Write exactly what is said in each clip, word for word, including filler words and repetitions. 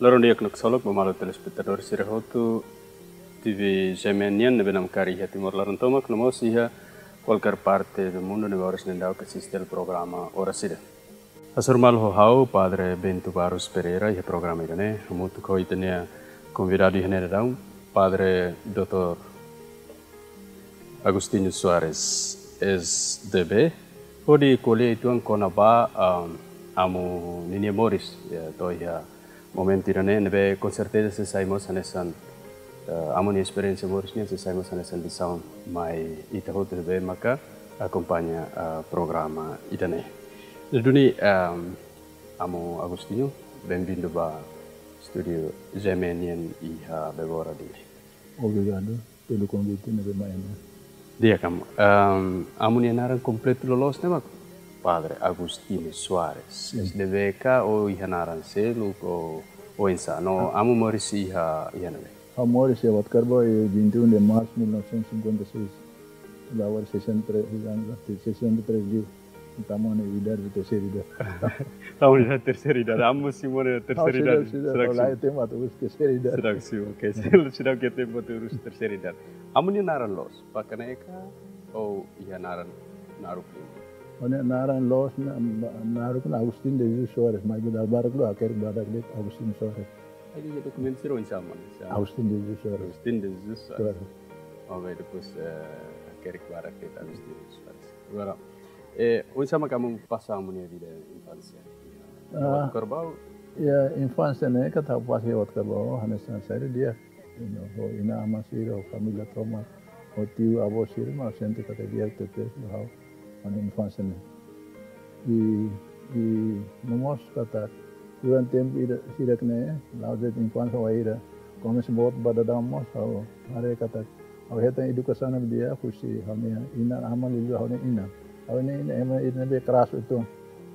Loron di'ak no ksolok ba maluk telespetadór sira hotu T V G M N nian ne'ebé namkari iha Timor laran tomak no mós iha kualkér parte do mundu ne'ebé oras ne'e daudaun asiste programa Oras Ida. Hasoru malu ho ha'u, Padre Bento Barros Pereira, iha programa ida-ne'e, hamutuk ho ita-nia konvidadu iha ne'e daudaun, Padre doutór Agostinho Soares, S D B, hodi ko'alia uitoan kona-ba, um, amu ninia moris, ya, to'o iha momentu ida-ne'e, ne'ebé konserteza sei sai mós hanesan, eh, amu nia esperiénsia moris nian sei sai mós hanesan lisaun mai ita hotu ne'ebé maka akompaña, eh, programa ida-ne'e. Duni, ehm, amu Agostinho, benvindu ba estúdiu G M N nian iha Begora duni. Obrigadu pelo konvite ne'ebé mai ne'e. Di'ak, amu, ehm, amu nia naran kompletu loloos ne'e mak Padre Agostinho Soares. Sin. S D B ka ou iha naran seluk ou, oinsá? No, ah, amu moris iha, iha ne'ebé? Ha'u moris iha Botkarbau iha vinte e um de março de mil novecentos e cinquenta e seis. Agora sessenta e três anos, sessenta e três dias. Entaun, ha'u-nia idade, terseira idade. Ha'u-nia terseira idade. Amu sei moris iha terseira idade. Ha'u sei, sei, seidauk, sei, seidauk, ha'u la iha tempu atu urus terseira idade. Seidauk, seidauk, seidauk iha tempu atu urus terseira idade. Amu nia naran loos, ba kanek ka ou iha naran naruk liu? Ha'u-nia naran loos na, naruk ne'e Agostinho de Jesus Soares, maibé dala barak liu hakerek badak de'it Agostinho Soares. Ai, iha dokumentu sira oinsá mak? Agostinho de Jesus Soares. Agostinho de Jesus Soares. Soares. Oh, baik, depois, eh, hakerek badak de'it Agostinho de Jesus Soares. Agora, eh, oinsá mak amu pasa amu-nia vida infánsia? Ah, Botkarbau? Ya, infánsia ne'e katak pasa iha Botkarbau, hanesan saida di'ak. Ho inan-aman sira, ho família tomak, ho tiu-avó sira, ha'u sente katak di'ak tebes, ha'u, ha'u-nia infánsia ne'e. I, i, no mós katak, durante tempu ida, sira ne'e, la'ós de'it infánsia wainhira, komesa boot ba daudaun mós, ha'u haree katak, ha'u hetan edukasaun ne'ebé di'ak, husi ha'u-nia inan-aman liuliu ha'u-nia inan. Ha'u-nia inan, ema ida ne'ebé keras uitoan.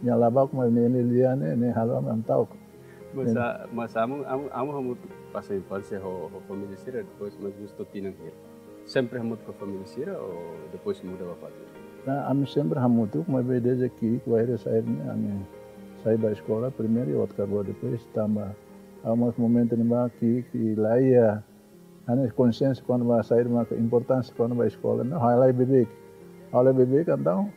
Nia la baku, maibé nia, nia lia ne'e, ne'e halo ami, ami ta'uk. Mas, sin, ah, mas amu, amu, amu hamutuk pasa infánsia ho, ho família sira, depois, mas justu tinan hira? Sempre hamutuk ho família sira ou depois muda ba fatin? Ah, ami sempre hamutuk, maibé desde ki'ik, wainhira sa'e ne'e, ami sai ba eskola, primeiru iha Botkarbau, depois tanba, ah, mós momentu ne'ebá ki'ik, ki'ik la iha, hanesan konsiénsia kona-ba saida maka importánsia kona-ba eskola, no, ha'u la iha beibeik. Ha'u la iha beibeik, entaun,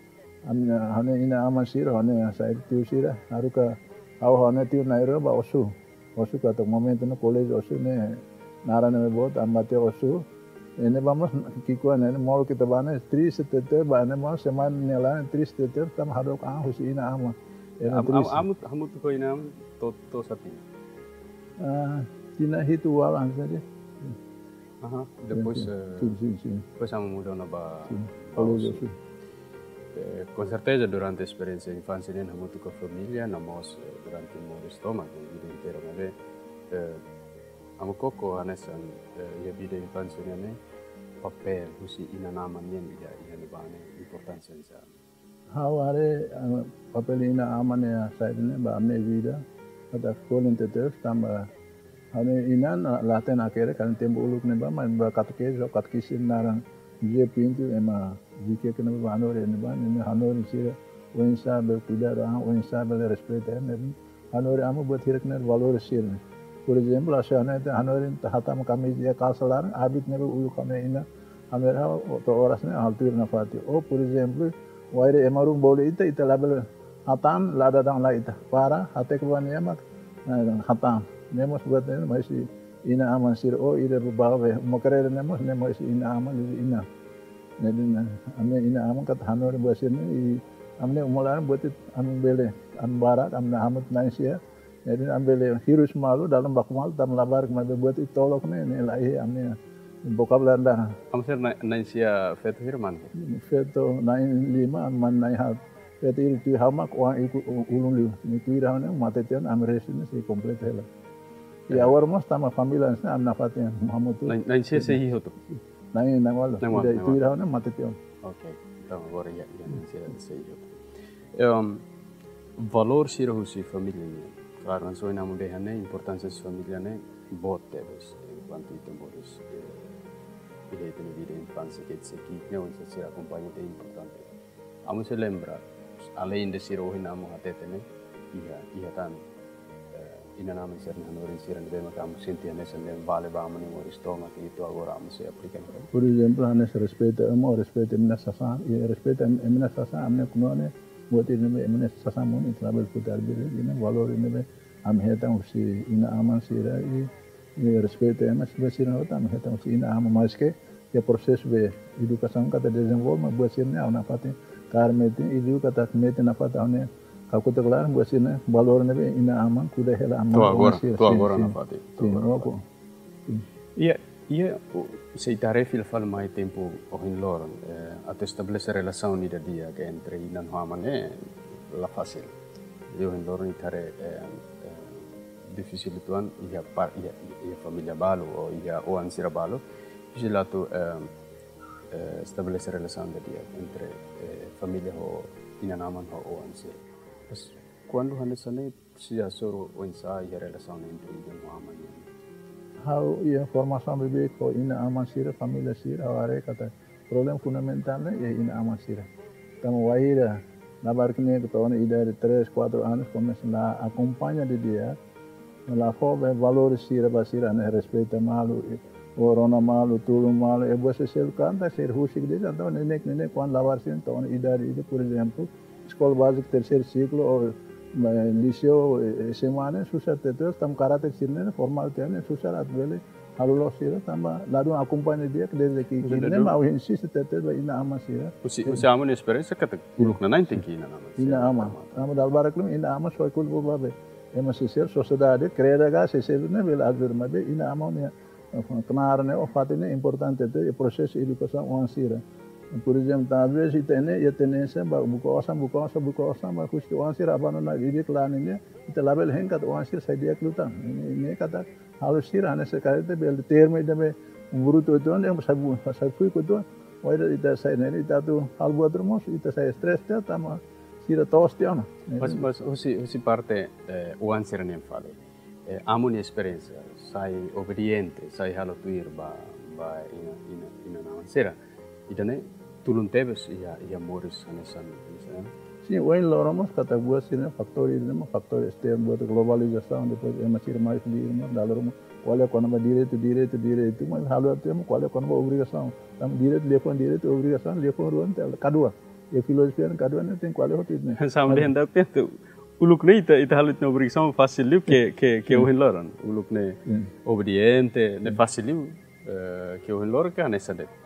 ami, ha'u-nia inan-aman sira, ha'u-nia saida tiu sira, haruka ha'u ho ha'u-nia tiu na'in-rua ba Ossu. Ossu katak momentu ne'e koléjiu Ossu ne'e, naran ne'ebé boot, ami bá tiha Ossu. I ne'ebá mós ki'ik-oan ne'e, molok ita bá ne'e, triste tebes, bá ne'e mós, semana nia laran, triste tebes, tanba hadook an husi inan-aman. Ema, am-, am-, triste. Amu, amu hamutuk ho inan-aman to'o, to'o sá tinan? Ah, tinan hitu ualu hanesan ne'e. Aha, sin, depois, sin, eh, sin, sin, sin, depois amu muda ona ba, sin, ba koléjiu Ossu. Ossu. Eh, konserteza durante esperiénsia infánsia nian hamutuk ho família, no mós, eh, durante moris tomak, ne'e, vida inteira, maibé, eh, amu koko hanesan, eh, iha vida infánsia nian ne'e, papél husi inan-aman nian iha, iha ne'ebá ne'e, importánsia oinsá? Ha'u haree, eh, papél inan-aman ne'e saida ne'e ba ami-nia vida, katak folin tebes tanba ha'u-nia inan la, la hatene hakerek, karik tempu uluk ne'ebá, maibé ba katekese, katekista naran José Pinto, ema di'ak ne'ebá hanorin ne'ebá, ne'e hanorin sira, oinsá bele kuidadu an, oinsá bele respeita an, ne'e hanorin ami buat hirak-ne'e valór sira-ne'e. Por ezemplu, hanesan hanorin ita hatama kamisa iha kalsa laran, abit ne'ebé uluk ha'u-nia inan hanorin ha'u to'o oras ne'e ha'u tuir nafatin. Ou, por ezemplu, wainhira ema ruma bolu ita, ita labele hatán, la dada ona ita. Para, hateke ba nia mak, eh, hatán. Ne'e mós buat ne'e, mós husi inan-aman sira, ou ida ba bawe, uma-karreta ne'e mós, ne'e mós husi inan-aman, husi inan. Ne'e dehan, ami-nia inan-aman katak hanorin buat sira-ne'e, i ami-nia uma laran buat ida ami bele, ami barak, ami hamutuk na'in-sia, ne'e dehan ami bele hirus malu, dala baku malu, tanba labarik, maibé buat ida tolok ne'e, ne'e la iha ami-nia vokabuláriu laran. Amu sira na'in, na'in-sia, feto hira, mane hira? Feto na'in-lima, mane na'in-haat. Feto hira tuir ha'u mak oan ikus u-, ulun liu. Ne'e tuir ha'u ne'e mate tiha ona, ami resin ne'e sei kompleta hela. I, eh, agora mós tanba família ne'e ami nafatin hamutuk. Na'in, na'in-sia sei iha hotu? Na'in, na'in-ualu. Na'in-ualu, ida, na'in-ualu. Tuir ha'u ne'e mate tiha ona. Ok. Entaun agora iha, iha na'in-sia sei iha hotu. Em, valór sira husi família nian. Klaru, hanesan ohin amu dehan ne'e, importánsia husi família ne'e boot tebes. Enkuantu ita moris, eh, iha ita-nia vida infánsia, ke dizer, ki'ik ne'e, oinsá sira akompaña ita importante. Amu sei lembra, alende sira ohin amu hatete ne'e, iha, iha tan, eh, Inan-aman sira-nia hanorin sira ne'ebé maka amu sente hanesan ne'e vale ba amu-nia moris tomak, i to'o agora amu sei aplika. Por ezemplu, hanesan respeita ema, respeita ema-nia sasán, i respeita ema-nia sasán, ami-nia knuan ne'e, buat ida ne'ebé ema-nia sasán monu, ita labele foti arbiru, i ne'e valór ne'ebé ami hetan husi inan-aman sira, i, i respeita ema, sira, sira hotu ami hetan husi inan-aman, maske iha prosesu be edukasaun katak dezenvolve, maibé buat sira-ne'e ha'u nafatin kaer metin, i eduka katak metin nafatin ha'u-nia kakutak klaran, buat sira-ne'e valór ne'ebé inan-aman kuda hela aman. To'o agora, sira, to'o sin, agora sin, nafatin, to'o sin, agora oke, nafatin. Sin. Iha, iha, o, se ita refere fali mai tempu ohin loron, eh, atu estabelese relasaun ida di'ak entre inan ho aman ne'e la fasil. I ohin loron ita haree, eh, eh, difisil uitoan iha par-, iha, iha família balu, ou iha oan sira balu, difisil atu, eh, eh, estabelese relasaun ida di'ak entre, eh, família ho inan-aman ho oan sira. Mas kuandu hanesan ne'e, sira hasoru oinsá iha relasaun entre inan ho aman nian? Ha'u iha formasaun beibeik ho inan-aman sira, família sira, ha'u haree katak problema fundamentál ne'e iha inan-aman sira. Tanba wainhira labarik ne'e to'o ona idade três, quatro anos, komesa la akompaña didi'ak, la fó be valór sira ba sira, ne'e respeita malu, i, o rona malu, tulun malu, i buat seluk katak sira husik de'it, entaun neineik, neineik, kuandu labarik sira to'o ona idade ida, por ezemplu, eskola bázika terseiru siklu, ou, eh, liseu, eh, S M A ne'e, susar tebes, tanba karáter sira-ne'e formál tiha ona, susar atu bele halo loos sira, tanba ladún akompaña di'ak dezde ki'ik. Maibé ne'e ladún, mak ha'u insiste tebes ba inan-aman sira. Husi, husi amu-nia esperiénsia katak, sin, uluk nanain tenke inan-aman sira. Inan-aman. Tanba dala barak liu inan-aman soe kulpa ba be ema seluk, sosiedade, kreda ka, seluk ne'e bele ajuda, maibé inan-aman ne'e, eh, knaar ne'e, ou fatin ne'e importante tebes iha prosesu edukasaun oan sira. Por ezemplu, talvés ita ne'e iha tendénsia ba buka osan, buka osan, buka osan, maibé husi oan sira abandona didi'ak la ninia, ita labele hein katak oan sira sai di'ak liután. Ne'e, ne'e katak halo sira hanesan karik ita bele termu ida be brutu uitoan, ema sai bu-, sai fuik uitoan. Wainhira ita sai ne'e, ita atu halo buat ruma mós, ita sai stress tiha, tanba sira toos tiha ona. Mas, mas husi, husi parte, eh, oan sira-nian fali, eh, amu-nia esperiénsia, sai obediente, sai halo tuir ba, ba inan, inan, inan-aman sira. Ida-ne'e tulun tebes iha, iha moris hanesan, hanesan. Sin, ohin loron mós katak buat sira-ne'e fatór ida-ne'e mak fatór esternu, buat globalizasaun, depois ema sira mai fali, ema dala ruma ko'alia kona-ba direitu, direitu, direitu, maibé ha'u atu ema ko'alia kona-ba obrigasaun. Tanba direitu, liafuan direitu, obrigasaun, liafuan rua ne'e kadual. Iha filozofia ne'e kadual, ne'e tenke ko'alia hotu ne'e. Sama dehan dak tentu. Uluk ne'e ita, ita halo ita-nia obrigasaun fasil liu ke, ke, ke, sin, ohin loron. Uluk ne'e, sin, obediente, ne'e, sin, fasil liu, eh, ke ohin loron ka hanesan de'it.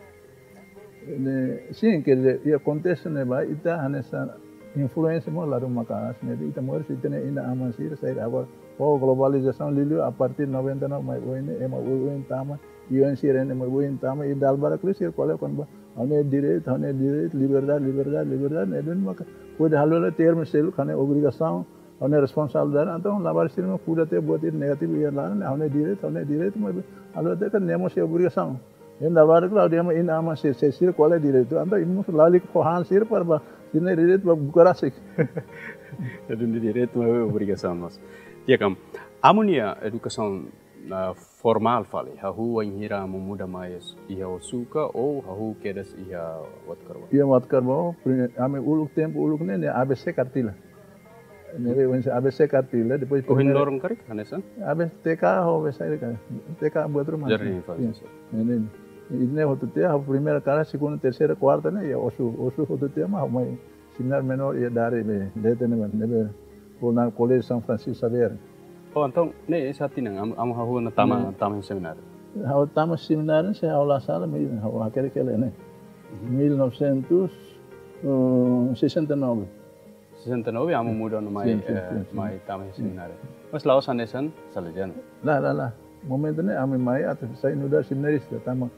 Ne'e, sin, quer dizer, iha kontestu ne'ebá ita hanesan influénsia mós ladún maka'as, ne'e ita moris, ita-nia inan-aman sira, saida agora, ho globalizasaun liuliu a partir noventa e nove mai oin ne'e, ema oioin tama, i oan sira ne'e mai oioin tama, i dala barak liu sira ko'alia kona-ba ha'u-nia direitu, ha'u-nia direitu, liberdade, liberdade, liberdade, ne'e duni maka kuandu halo hela termu seluk, ha'u-nia obrigasaun, ha'u-nia responsabilidade, entaun labarik sira mak kuda tiha buat ida negativu iha laran, ha'u-nia direitu, ha'u-nia direitu, maibé halo tiha katak ne'e mós iha obrigasaun. Entaun labarik liu dehan ema, inan-aman sira, se sira ko'alia direitu, entaun imi mós lalika fó han sira para ba sira-nia direitu ba buka rasik. Ladún de'it direitu, maibé obrigasaun mós. Di'ak, amu-nia edukasaun, ah, formál fali, hahú wainhira amu muda mai iha Osu ka, ou hahú kedas iha Uatucarbau? Iha Uatucarbau, prime-, ami uluk tempu uluk ne'e, ne'e A B C Cartilha. Ne'e, oinsá A B C Cartilha, depois ohin primeira loron karik hanesan? A B C, T K ho A B C karik. T K buat ruma. Jardim, sin, fasil, sin. Ne'e, ne'e. I ne'e hotu tiha, primeira, karreta, segunda, terseira, kuarta ne'e, iha Osu, Osu hotu tiha, mak mai semináriu menór iha Dare be, leten ne'e, ne'ebé, ho na Colégio São Francisco Xavier. Oh, entaun, ne'e, sá tinan, amu, amu hahú ona tama, ne'e, tama semináriu? Ha'u tama semináriu, se ha'u la sala, mil, ha'u hakerek hela ne'e. Mhm. Mil novecentos sessenta e nove. Sessenta e nove, amu, sin, muda ona mai, sin, sin, eh, sin, sin, mai tama, sin, semináriu. Mas la'ós hanesan Salesianu? La, la, la. Momentu ne'e, ami mai atu sai nu'udar seminarista, tanba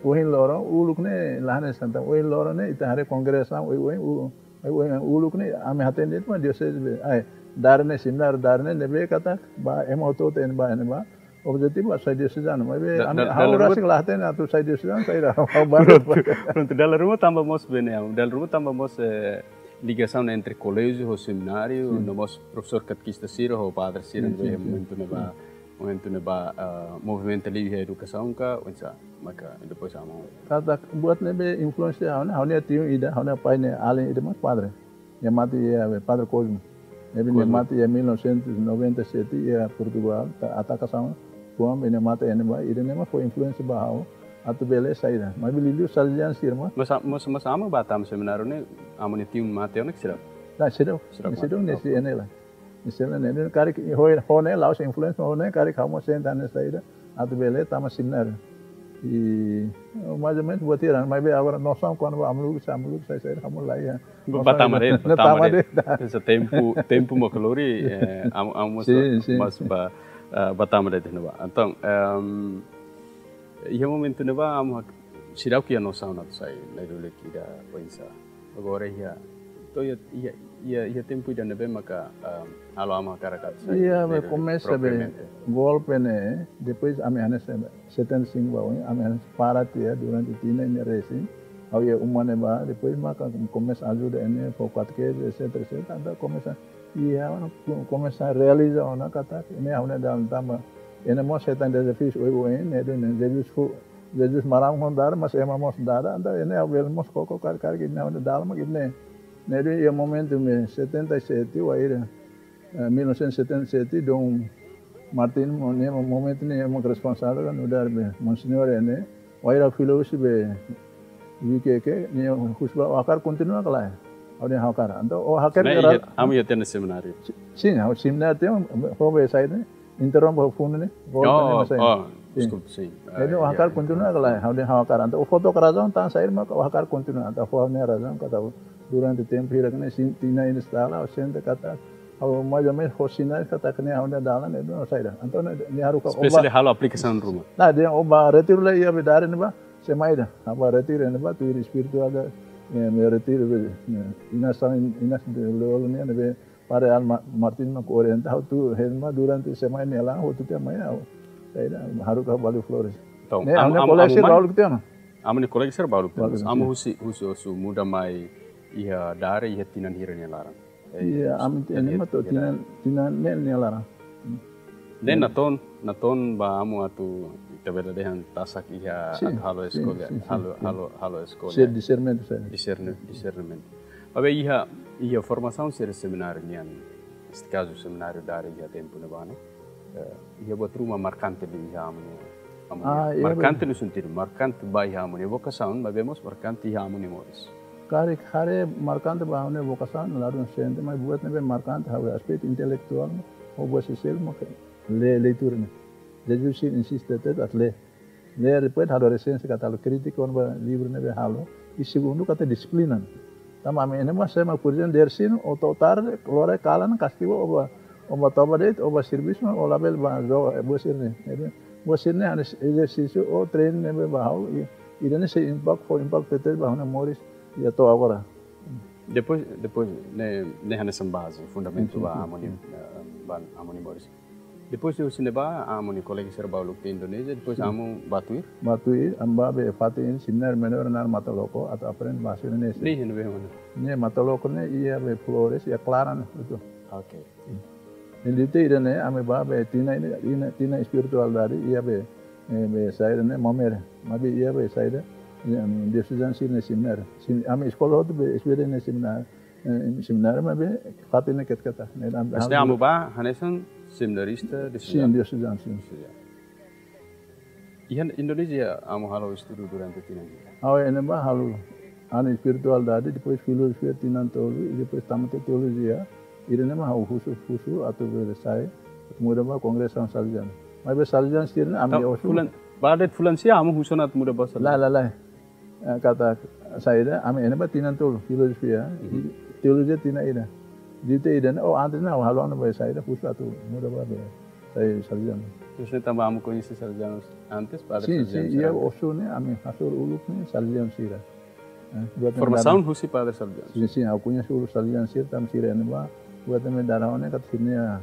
ohin loron, uluk ne'e, la hanesan, tanba ohin loron ne'e, ita haree kongregasaun, ohin, ohin, u-, Ai, uluk ne'e, ami hatene de'it mak dioseze be, ai, Dare ne'e semináriu, Dare ne'e, ne'ebé katak ba ema hotu-hotu iha ne'ebá, iha ne'ebá. Objetivu atu sai diosezanu, maibé, da-, ami, da-, ha'u dala ruma rasik la hatene atu sai diosezanu, sai da, ha'u ba. Prontu, prontu, dala ruma tanba mós be ne'e, dala ruma tanba mós, eh, ligasaun entre koléjiu ho semináriu, sin, no mós profesór katekista sira ho padre sira, sin, ne'ebé, sin, sin, momentu ne'ebá, sin, momentu ne'ebá, ah, movimentu liu iha edukasaun ka, oinsá, maka depois amu. Katak buat ne'ebé influénsia ha'u ne'e, ha'u-nia tiu ida, ha'u-nia pai nia alin ida mak padre. Nia mate iha, eh, Padre Cosmo. Ne'ebé nia mate iha mil novecentos e noventa e sete iha Portugal, ta-, atakasaun fuan ne'ebé nia mate iha ne'ebá, ida-ne'e mak fó influénsia ba ha'u atu bele saida. Maibé liuliu Salesianu sira mak. Mas a-, mas, mas amu ba tama semináriu ne'e, amu nia tiu mate ona ka seidauk? Nah, seidauk. Seidauk mate. Seidauk ne'e si ene la. Misalnya ne'e, ne'e karik ho, ho ne'e la'ós influénsia, ho ne'e karik ha'u mós sente hanesan saida atu bele tama semináriu. I mais ou menus buat hirak, maibé agora nosaun kuandu ba amu-lulik, amu-lulik, sai, sai, amu la iha. Ba-, ba tama de'it, ba tama de'it. Ese tempu, tempu mak lori, eh, amu, amu mós, sin, sin, mós ba, eh, ba tama de'it ne'ebá. Entaun, ehm, iha momentu ne'ebá, amu hak-, seidauk iha nosaun atu sai nai-lulik ida oinsá. Agora iha, to'o iha, iha, iha, iha tempu ida ne'ebé maka, ehm, halo amu hakarak atu sai nai-lulik propriamente. Iha, be komesa be golpe ne'e, depois ami hanesan setenta e cinco ba oin, ami hanesan para tiha durante tinan ida resin. Ha'u iha uma ne'ebá, depois maka komesa ajuda ene fó katekeze, et cetera, et cetera. Entaun komesa, iha, komesa realiza ona katak ne'e ha'u-nia dalan tanba ene mós hetan dezafiu oioin, ne'e duni Jesus fu-, Jesus maran ho dada, mas ema mós dada, entaun ene ha'u bele mós koko karik-karik ne'e ha'u-nia dalan mak ne'e. Ne'e duni iha momentu ne'e setenta e sete, wainhira eh, mil novecentos e setenta e sete, Dom Martin, mo-, ne'e mo-, momentu ne'e mak responsavel nu'udar be Monseñor ne'e, wainhira fila husi be V K K, nia husu ba hakarak kontinua ka lae. Ha'u dehan ha'u hakarak. Entaun, o hakarak. Ne'e, iha, amu iha tiha semináriu. Si-, sin, ha'u semináriu tiha, ho be saida ne'e, interrompe ho funu ne'e, golpe ne'e, oh, mas sai. Oh, sin. Deskulpa, sin. Jadi, eh, o hakarak kontinua ka lae, ha'u dehan ha'u hakarak. Entaun, o fó took razaun, tan saida mak o hakarak kontinua. Entaun, fó nia razaun, katak durante tempu hirak ne'e, sin, tinan ida sala, o sente katak, ha'u mais ou menus fó sinál katak ne'e ha'u-nia dalan ne'e duni saida. Entaun ne'e, nia haruka, espésie de halo aplikasaun ruma. Nah, dehan o ba retiru lai iha be dare ne'ebá, semana ida. Ha'u ba retiru ne'ebá, tuir espirituál ida, eh, ne'e retiru be, eh, inas, inas de lolo ne'e, ne'ebé Padre Al Ma-, Martin mak orienta ha'u atu hemu durante semana ne'e laran, ha'u atu tiha mai ha'u. Saida, haruka Vale Flores. Entaun, ne'e, amu, ha'u-nia amu, kolega amu sira mai? Balu tiha ona. Amu-nia kolega sira balu tiha ona. Balu tiha ona. Amu husi, husi, husi muda mai iha dare, iha tinan hira nia laran? Eh, iya, ami tinan, tinan hira, ema to'o tinan, tinan ne'e nia laran. Hmm. Ne'e natoon, natoon ba amu atu ita bele dehan tasak iha, sin, atu halo, sin, eskolla, sin, sin, halo, sin, halo, halo eskolla. Sin, disernimentu, sin. Diserne-, disernimentu. Maibé iha, iha formasaun sira semináriu nian, neste kazu semináriu dare iha tempu ne'ebá ne'e. Eh, iha buat ruma markante liu iha amu-nia, amu-nia. Ah, iya, markante be. No sentidu, markante ba iha amu-nia vokasaun, maibé mós markante iha amu-nia moris. Karik haree markante ba ha'u-nia vokasaun, la dún sente, maibé buat ne'ebé markante ha'u aspetu intelektuál, ho buat sosiál, mak lee, leitura ne'e. Jesus sira insiste tebes atu lee. Lee, depois halo resensia katak halo krítika kona-ba livru ne'ebé halo. I segundu katak dixiplina. Tanba ami ne'e mós ema, por ezemplu, dadeer-sinu, o to'o tarde, loron kalan, kastigu, o ba, o ba toba de'it, o ba servisu, o labele ba joga, eh, buat sira-ne'e. Jadi, buat sira-ne'e hanesan ezersísiu, o treinu ne'ebé ba ha'u, i, ida-ne'e sei impaktu, fó impaktu tebes ba ha'u-nia moris, i to'o agora. Depois, depois, ne'e, ne'e hanesan baze, fundamentu, sin, sin, ba, sin, amu-nia, sin, eh, ba amu-nia moris. Depois de husi ne'ebá, amu-nia kolega sira balu tiha Indonézia, depois, sin, amu ba tuir? Ba tuir, ami ba be fatin semináriu menór iha Mataloko, atu aprende bahasa Indonesia. Ne'e iha ne'ebé, mana? Ne'e Mataloko ne'e iha be Flores, iha Klaran, betul. Oke. Sin. Ne'e liu tiha ida-ne'e, ami ba be tinan ida, ida, tinan espirituál dade, iha be, eh, be saida ne'e, Maumere. Maibé iha be saida, iha, em, diosezanu sira-nia semináriu. Sin, ami eskola hotu be S P D nia semináriu. Eh, semináriu maibé fatin ne'e ketak-ketak. Ne'e, am-, mas ne'e amu ba hanesan seminarista diosezanu? Sin, diosezanu, sin. Diosezanu. Iha Indonézia amu halo estudu durante tinan hira? Ha'u iha ne'ebá halo, ha'u-nia espirituál dade, depois filozofia tinan tolu, i depois tama tiha teolojia. Ida-ne'e mak ha'u husu, husu atu bele sai, atu muda ba kongregasaun Salesianu. Maibé Salesianu sira-ne'e ami, entaun, osu. Fulan, ba de'it fulan sia amu husu ona atu muda ba Salesianu? Lae, lae, lae. Eh, katak saida, ami iha ne'ebá tinan tolu, filozofia, mhm, i teolojia tinan ida. Di te ida ne'e, oh, antes ne'e, ha'u halo ona ba saida, husu atu muda ba be sai Salesianu. Terus ne'e tanba amu koñese Salesianu antes, Padre Salesianu sira antes? Sin, sin, iha osu ne'e, ami hasoru uluk ne'e Salesianu sira. Eh, buat ne'e formasaun husi Padre Salesianu? Sin, sin, ha'u koñese uluk Salesianu sira, tanba sira iha ne'ebá, buat ne'e dada ha'u ne'e katak sira-nia,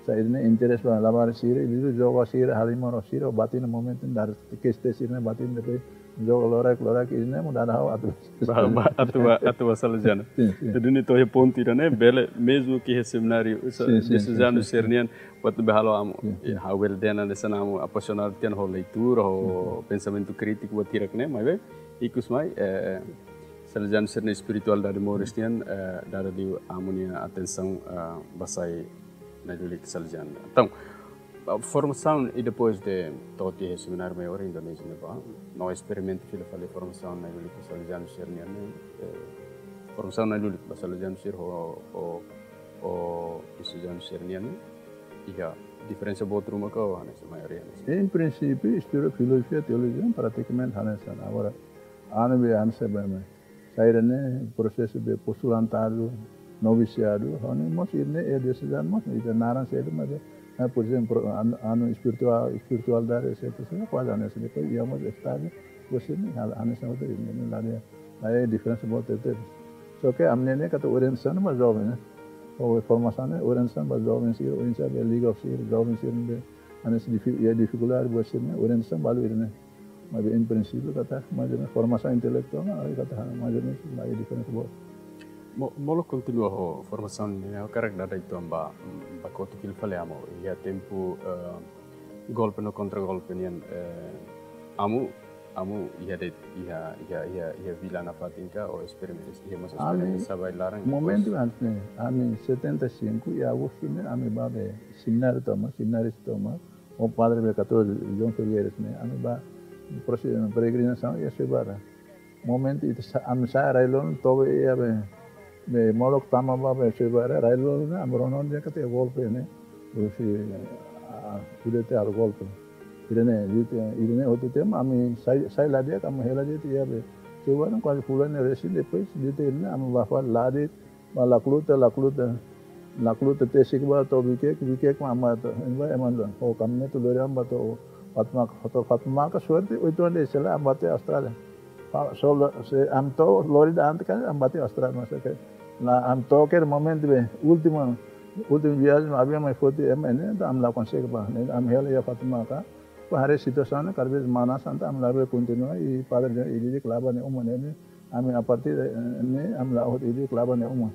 saida ne'e, interese ba labarik sira, i liuliu joga sira, halimar ho sira, batina momentu dada keste sira-ne'e batina depois, joga loraik, loraik, i ne'e mak dada ha'u atu. Ba, ba, atu ba, atu ba Salesianu. Sin, sin. Jadi ne'e to'o iha pontu ida-ne'e, bele, mezmu ke iha semináriu, sa-, sin, sin, diosezanu, sin, sin, sira-nian, buat ne'ebé halo amu. Sin, sin. Ya, ha'u bele dehan hanesan amu apaixonadu tiha ona ho leitura, ho, sin, sin, pensamentu krítiku, buat hirak ne'e, maibé, ikus mai, eh, Salesianu sira-nia espiritualidade moris nian, eh, dada liu amu nia atensaun, eh, ba sai Na'i Lulik Salesianu. Entaun, ah, formasaun i depois de to'o tiha iha Semináriu Maiór Indonézia ne'ebá, no esperimentu fila fali formasaun Na'i Lulik Salesianu sira-nian, eh, formasaun Na'i Lulik ba Salesianu sira ho, ho, ho Diosezanu sira-nian, iha diferensa boot ruma ka hanesan maioria hanesan? Em princípio, estuda filozofia, teologia, praticamente hanesan. Agora, anu be hanesan be, saida ne'e prosesu be postulantadu, novisiadu, ha'u-nia mós ida-ne'e, eh, diosezanu mós, ida naran saida, mas, eh, por exemplo, anu, anu espirituál, espiritualidade, et cetera, kuaze hanesan, depois iha mós estádiu, depois ne'e, hal-, hanesan hotu, ne'e, ne'e, la iha, la iha diferensa boot tebes. Só que ami-nia ne'e katak orientasaun ba joven, ne'e? Ou formasaun ne'e, orientasaun ba joven sira, oinsá be liga ho sira, joven sira be, hanesan difi-, iha difikuldade, depois ne'e, orientasaun balu ida-ne'e. Mas, em princípio, katak, mais ou menos, formasaun intelektuál, ne'e, katak, mais ou menos, la iha diferensa boot. Mo-, molok kontinua ho formasaun ne'e, ha'u hakarak dada uitoan ba, ba kotuk fila fali amu. Iha tempu, eh, golpe no kontragolpe nian, eh, amu, amu iha de'it, iha, iha, iha, iha vila nafatin ka, ou esperimentu, iha mós Ami, esperimentu sa'e ba laran, momentu depois antes ne'e, ami setenta e cinco, iha agostu ne'e, ami ba be semináriu tomak, semináriu tomak, ho padre be katorze, João Ferreira ne'e, ami ba prose-, peregrinasaun iha Soibara. Momentu ita sa-, ami sa'e rai-loron to'o be iha be, be molok tama ba be Soibara, rai-loron ne'e, ami rona dehan katak iha golpe ne'e. Husi, ah, kudeta halo golpe. Ida-ne'e, ida-ne'e, ida-ne'e hotu tiha mak ami sa'e, sa'e la di'ak, ami hela de'it iha be Soibara, kuaze fulan ne'e resin, depois de'it ida-ne'e, ami ba fali la de'it, ba laklute, laklute, laklute tesik ba to'o Viqueque, Viqueque mak ami ba to'o, ema ba ema la, ho caminhonete lori ami ba to'o Fatumaka, to'o Fatumaka, suerte, oituan de'it sei la ami ba to'o Austrália. Fa-, só lo-, se ami to'o lori ida antes ka, ami ba to'o Austrália, mas ke la ami to'o ke momentu be, última, última viajen, aviaun mai foti ema ne'e, entaun ami la konsege ba, ne'e, ami hela iha Fatumaka, ba haree situasaun ne'e, kada vez manas, entaun ami la bele kontinua, i padre dehan, ida-idak la'o ba nia uma ne'e, ne'e, ami a partir de, eh, ne'e, ami la'o ho ida-idak la'o ba nia uma.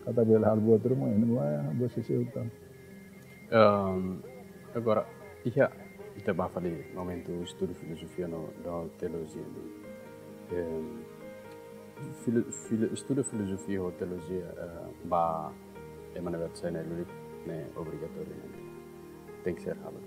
Katak bele halo buat ruma, ne'e, ba, ba sisi utang. Ehm, agora, iha, ita ba fali momentu estudu filozofia no, no teolojia ne'e. Ehm, filo-, filo-, estudu filozofia ho teolojia, eh, ba ema ne'ebé atu sai Na'i Lulik ne'e obrigatóriu, ne'e? Tenke ser halo.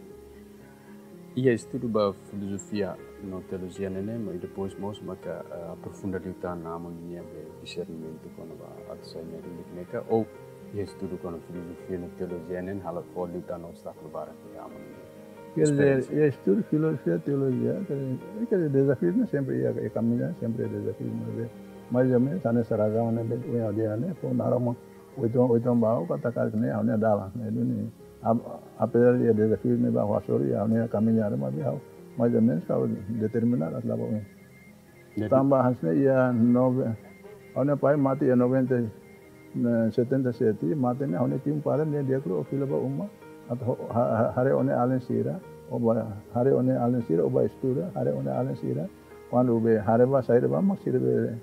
Iha estudu ba filozofia no teolojia ne'e, mas depois mós maka, eh, aprofunda liután amu ninia be disernimentu kona-ba atu sai Na'i Lulik ne'e ka, ou iha estudu kona-ba filozofia no teolojia ne'e, halo fó liután obstákulu barak iha amu ninia? Quer dizer, esperiénsia. Iha estudu filozofia, teolojia, quer dizer, quer dizer, dezafiu ne'e sempre iha, iha kaminda, sempre dezafiu, mas, eh, mais ou menos, hanesan razaun ne'ebé, ohin ha'u dehan ne'e, fó naran mak, oituan, oituan ba ha'u, katak karik ne'e, ha'u-nia dalan, ne'e, duni, a-, apesar de dezafiu ne'ebé ha'u hasoru, ha'u-nia kaminda, mas, ha'u, mais ou menos, ha'u determina, atu la'o ba oin. Ne'e tanba hanesan ne'e iha nove-, ha'u-nia pai mate iha noventa, ne'e, setenta e sete, mate ne'e ha'u-nia tiun para ne'e di'ak liu ó fila ba uma, atu ho-, ha-, ha-, haree ó-nia alin sira, ó ba haree ó-nia alin sira, ó ba estuda, haree ó-nia alin sira. Kuandu be haree ba saida ba mak sira be,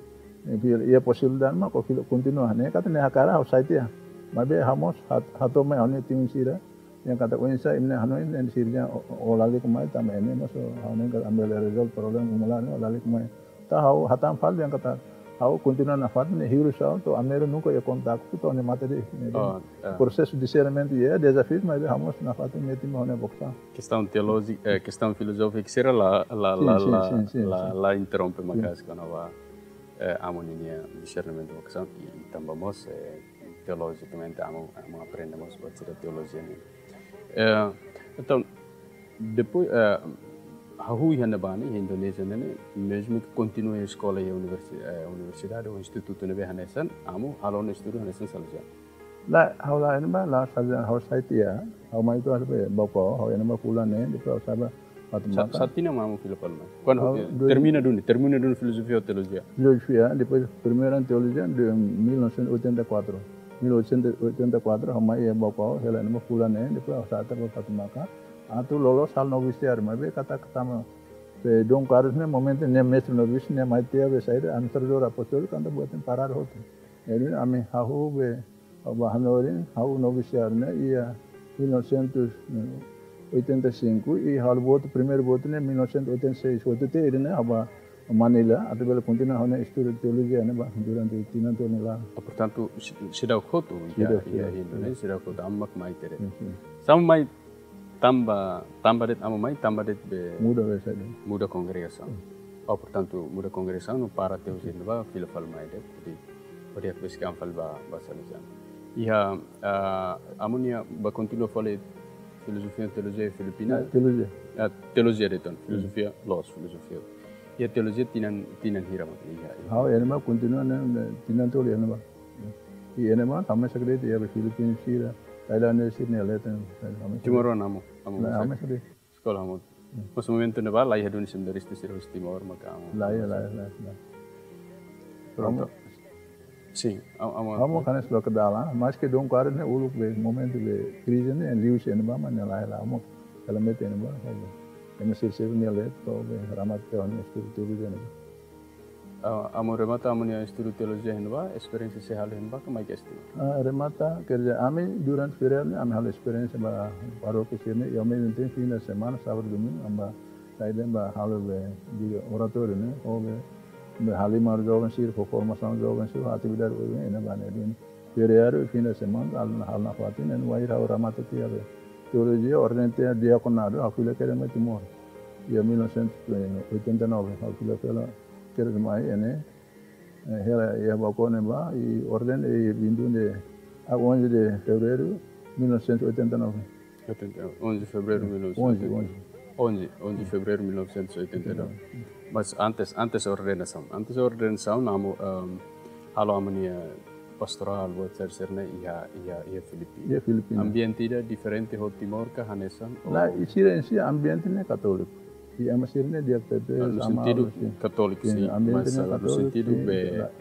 eh, fila iha posibilidade mak ó fila kontinua. Ne'e katak ne'e hakarak ha'u sai tiha. Maibé ha'u mós hat-, hato'o mai ha'u-nia tiun sira, dehan katak oinsá imi-nia hanoin ne'e sira dehan ó, ó lalika mai tanba imi mós ó, ha'u hanoin katak ami bele rezolve problema uma laran ne'e ó lalika mai. Entaun ha'u hatán fali dehan katak ha'u kontinua nafatin ne'e hirus ha'u to'o ami nunka iha kontaktu to'o ne'e mate de'it. Ne'e dehan. Oh, eh. Prosesu disernimentu iha dezafiu, mas ha'u mós nafatin metin ba ha'u-nia vokasaun. Kestaun teolójika, eh, kestaun filozófika sira la, la, Sin, la, sin, la, sin, sin, la, sin. la interrompe Sin. maka'as kona-ba, eh, amu ninia disernimentu vokasaun i, i tanba mós, eh, teolojikamente amu, amu aprende mós buat sira teolojia ne'e. Eh, entaun, depois, eh, hahú iha ne'ebá ne'e, iha Indonézia ne'e, mezmu ke kontinua eskola iha universi-, eh, universidade ou institutu ne'ebé hanesan, amu halo ona estudu hanesan Salesianu? Lae, ha'u la'o iha ne'ebá, la'o Salesianu, ha'u sai tiha, ha'u mai uitoan ba Baucau, ha'u iha ne'ebá fulan neen, depois ha'u sai ba Sa-, Fatumaka. Sá tinan mak amu fila fali mai? Kuandu, Ha'u eh, dois termina duni, termina duni filozofia ou teolojia? Filozofia, depois primeiru anu teolojia de mil novecentos e oitenta e quatro. Mil novecentos e oitenta e quatro, ha'u mai iha Baucau, hela iha ne'ebá fulan neen, depois ha'u sa'e tiha ba Fatumaka. Atu loloos halo novisiáriu, maibé katak tanba be Dom Carlos ne'e momentu ne'e mestre novísiu ne'e mai tiha be saida, administradór apostóliku, entaun buat ne'e paradu hotu. Ne'e duni ami hahú be, ha'u ba hanorin, ha'u novisiáriu ne'e iha mil novecentos e oitenta e cinco, i ha'u votu, primeiru votu ne'e mil novecentos e oitenta e seis. Votu tiha ida-ne'e ha'u ba Manila, atu bele kontinua ha'u-nia estudu teolojia ne'ebá durante tinan tolu ne'e laran. Ah, portantu, si-, seidauk hotu, iha, Seidauk, iha seidauk, Hindu, ne'e, seidauk. Seidauk hotu, Amu mak mai tiha de'it. Sin, sin. Sá Amu mai tanba, tanba de'it Amu mai, tanba de'it be Muda be saida. Muda kongregasaun. Sin. Oh, portantu, muda kongregasaun, no para tiha husi ne'ebá, fila fali mai de'it, hodi, hodi hakbesik an fali ba, ba Salesianu. Iha, ah, Amu-nia bá kontinua fali filozofia, teolojia Filipina. Ya, teolojia. Ah, teolojia de'it ona, Hmm. filozofia, loos, filozofia. Iha teolojia tinan, tinan hira mak iha, iha. Ha'u iha ne'ebá kontinua ne'e, ne'e tinan tolu iha ne'ebá. Iha ne'ebá, ha'u mesak de'it iha Filipina sira, Thailand sira-nia leten, ha'u mesak. Timoroan Amu, Amu Nah, mesak. Ha'u mesak de'it. Eskola Amu. Hmm. Mas momentu ne'ebá, laiha duni seminarista sira husi Timor, maka Amu. Laiha, laiha, laiha, laiha. Pronto. Amu Sin, Amu, Amu. Amu hanesan loke dalan, maske Dom Carlos ne'e uluk be momentu be krize ne'e, liuhusi ne'ebá mak ne'e laiha, laiha Amu. Kala mete ne'ebá, saida. Ema sira-sira nia leten, to'o be remata tiha ona estudu teolojia ne'ebá. Ah, Amu remata Amu-nia estudu teolojia iha ne'ebá, esperiénsia sei halo iha ne'ebá, ka mai ke Timor? Ah, remata, quer dizer, ami durante feriadu ne'e, ami halo esperiénsia ba parókia sira ne'e, i ao mesmo tempo, fim de semana, sábadu, domingu, ami bá, saida, bá halo be, diga, oratóriu ne'e, ou be, be halimar joven sira, fó formasaun joven sira, atividade, ou be, ne'ebá ne'e, be, feriadu, fim de semana, halo, halo nafatin, ne'e, wainhira ha'u remata tiha be teolojia, orden tiha diakonadu, ha'u fila kedas mai Timor. Iha mil novecentos e oitenta e nove, ha'u fila fila kedas mai, ne'e, eh, hela iha Baucau ne'ebá, i orden i vinte e um de, ah, onze de fevereiro mil novecentos e oitenta e nove. Oitenta, onze de fevereiro de mil novecentos e oitenta. Onze, onze. Onze, onze de fevereiro de mil novecentos e oitenta e nove. Oitenta e nove. Mas antes, antes ordenasaun, antes ordenasaun, Amu, ehm, halo Amu-nia pastorál, buat sira-ne'e iha, iha, iha Filipina. Iha Filipina. Ambiente ida diferente ho Timor ka hanesan? Lae, i sira-nia ambiente ne'e katóliku. I ema sira-ne'e di'ak tebes, Ah, no sentido katóliku, sin, sin, ambiente mas, ne'e ah, no katóliku, sentido sin, be, lae.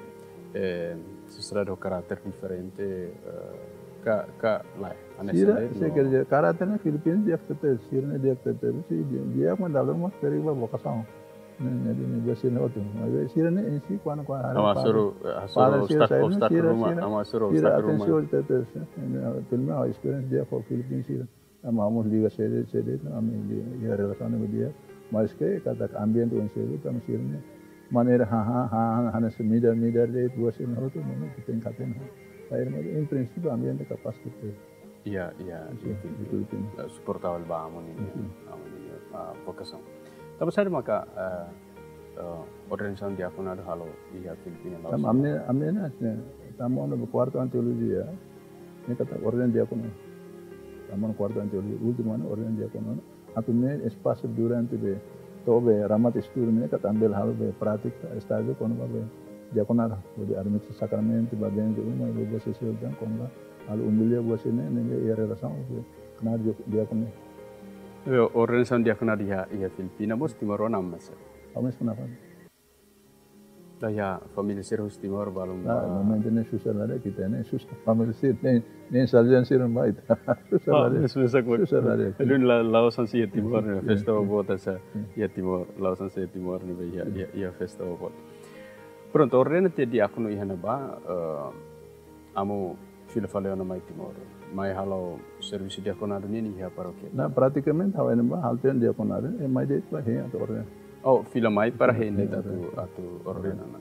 Eh, sosiedade ho karáter diferente, eh, ka, ka, lae, hanesan sira, de'it, se no. Quer dizer, karáter ne'e Filipina di'ak tebes, sira-ne'e di'ak tebes, si, di'ak, di'ak mak dala ruma pregu ba vokasaun. Ne'e, ne'e, ne'e, buat sira-ne'e hotu. Mas sira-ne'e em si, kuandu, kuandu, Amu hasoru, hasoru padre sira obstákulu, saida, obstákulu sira, ruma, sira, Amu hasoru sira obstákulu ruma. Atensaun tebes, eh, pelo menos a experiência di'ak ho Filipina sira. Ami mós liga sé de'it, sé de'it, ami liga, iha relasaun ne'ebé di'ak, maske katak ambiente oinsá de'it, ami sira-nia maneira ha, ha, ha, ha, hanesan midar, midar de'it, buat sira-ne'e hotu, mano, kita ingkaten, ha. Lae, mas, em princípio, ambiente kapás ke te. Iha, iha, Sin, iha, di Filipina. Eh, suportavel ba Amu ninia, Sin. Amu ninia, ah, vokasaun. Tanba saida maka, eh, eh, ordenasaun diakonadu halo iha Filipina la'ós? Tanba ami, ami ne'e, eh, tama ona ba kuartu ano teolojia, ne'e katak orden diákonu. Tama ona kuartu ano teolojia, últimu ano orden diákonu. Atu nune'e espasu durante be, to'o be remata estudu ne'e katak ami bele halo be prátika, estájiu kona-ba be diakonadu, hodi administra sakramentu, ba benze uma, be, be sosiál tan kona-ba halo omilia buat sira-ne'e, ne'ebé iha relasaun ho be knaar diákonu. Iha ordenasaun diakonadu iha, iha Filipina, mós timoroan Amu mesak? Amu mesak nafatin. Lae, iha família sira husi Timor balun. Ah, ba momentu ne'e susar la de'it, ita ne'e susar, família sira ne'e, ne'e Salesianu sira mai. Susar la de'it. Ah, mesak, mesak, mesak. Susar la de'it. Duni la, la'ós hanesan iha Timor, ne'e, Sin, festa sin. Boboot hanesan Sin. Iha Timor, la'ós hanesan iha Timor, ne'ebé iha, Sin. Iha, iha festa boboot. Prontu, ordena tiha diákonu iha ne'ebá, eh, Amu fila fali ona mai Timor. Mai halo servisu diakonadu nian iha parókia? Nah, pratikamente ha'u iha ne'ebá halo tiha ona diakonadu, i mai de'it ba hein atu ordena. Oh, fila mai para hein de'it atu, atu ordena ona.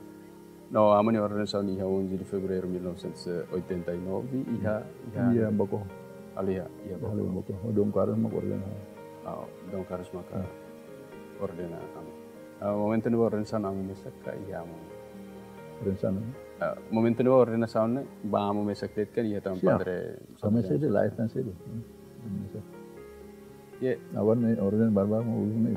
No, Amu nia ordenasaun iha onze de fevereiro mil novecentos e oitenta e nove, iha, iha Iha Baucau. Halo iha, iha Baucau. Halo Baucau. Ho Dom Carlos mak ordena. Oh, Dom Carlos maka Ah. ordena Amu. Ah, momentu ne'ebá ordenasaun Amu mesak ka iha Amu? Ordenasaun? Ah, momentu ne'ebá ordenasaun ne'e, ba Amu mesak de'it ka iha tan Sin. Padre Amu mesak Salesianu? De'it, lae, tan sedu. Hmm. Amu mesak. Ye. Agora ne'e orden barbar mo ulun ne'e.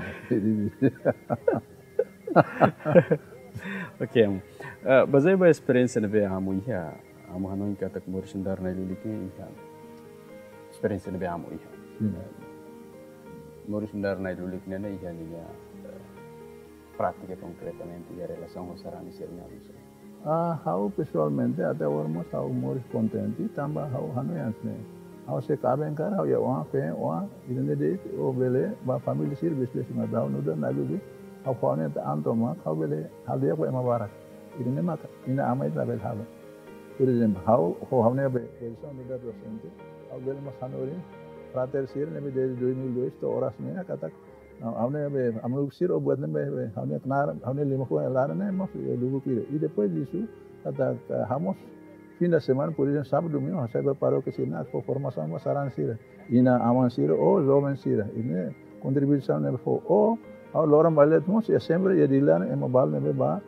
Oke, Amu. Eh, bazeia ba esperiénsia ne'ebé Amu iha, Amu hanoin katak moris nu'udar na'i-lulik ne'e iha. Esperiénsia ne'ebé Amu iha. Sin. Moris nu'udar na'i-lulik ne'e iha ninia, eh, prátika konkretamente iha relasaun ho sarani sira-nia oan. Ah, ha'u pesoalmente, até agora mós ha'u moris kontente, tanba ha'u hanoin hanesan ne'e. Ha'u sei kaben karik, ha'u iha oan, feen, oan, ida-ne'e de'it, ha'u bele, ba família sira, besbes, mas ha'u nu'udar na'i-lulik, ha'u fó ha'u-nia an tomak, ha'u bele halo di'ak ba ema barak. Ida-ne'e maka, inan-aman ita labele halo. Por ezemplu, ha'u, ha'u, ha'u-nia be, pozisaun nu'udar dosente, ha'u bele mós hanorin, frater sira, ne'ebé desde dois mil e dois, to'o oras ne'e, katak, Ha'u-nia be, amu sira buat ne'e be, be, ha'u-nia knaar, ha'u-nia liman-fuan laran ne'e mós, eh, lubuk ida. I depois disso, katak, eh, ha'u mós fim de semana, por exemplo, sábadu, domingu, ha'u sai ba parókia sira-ne'e, fó formasaun ba sarani sira. Inan-aman sira, ou joven sira. Ida-ne'e kontribuisaun ne'ebé fó, ou, ha'u loron ba lee mós, iha sempre, iha Dili laran, ema balu ne'ebé bá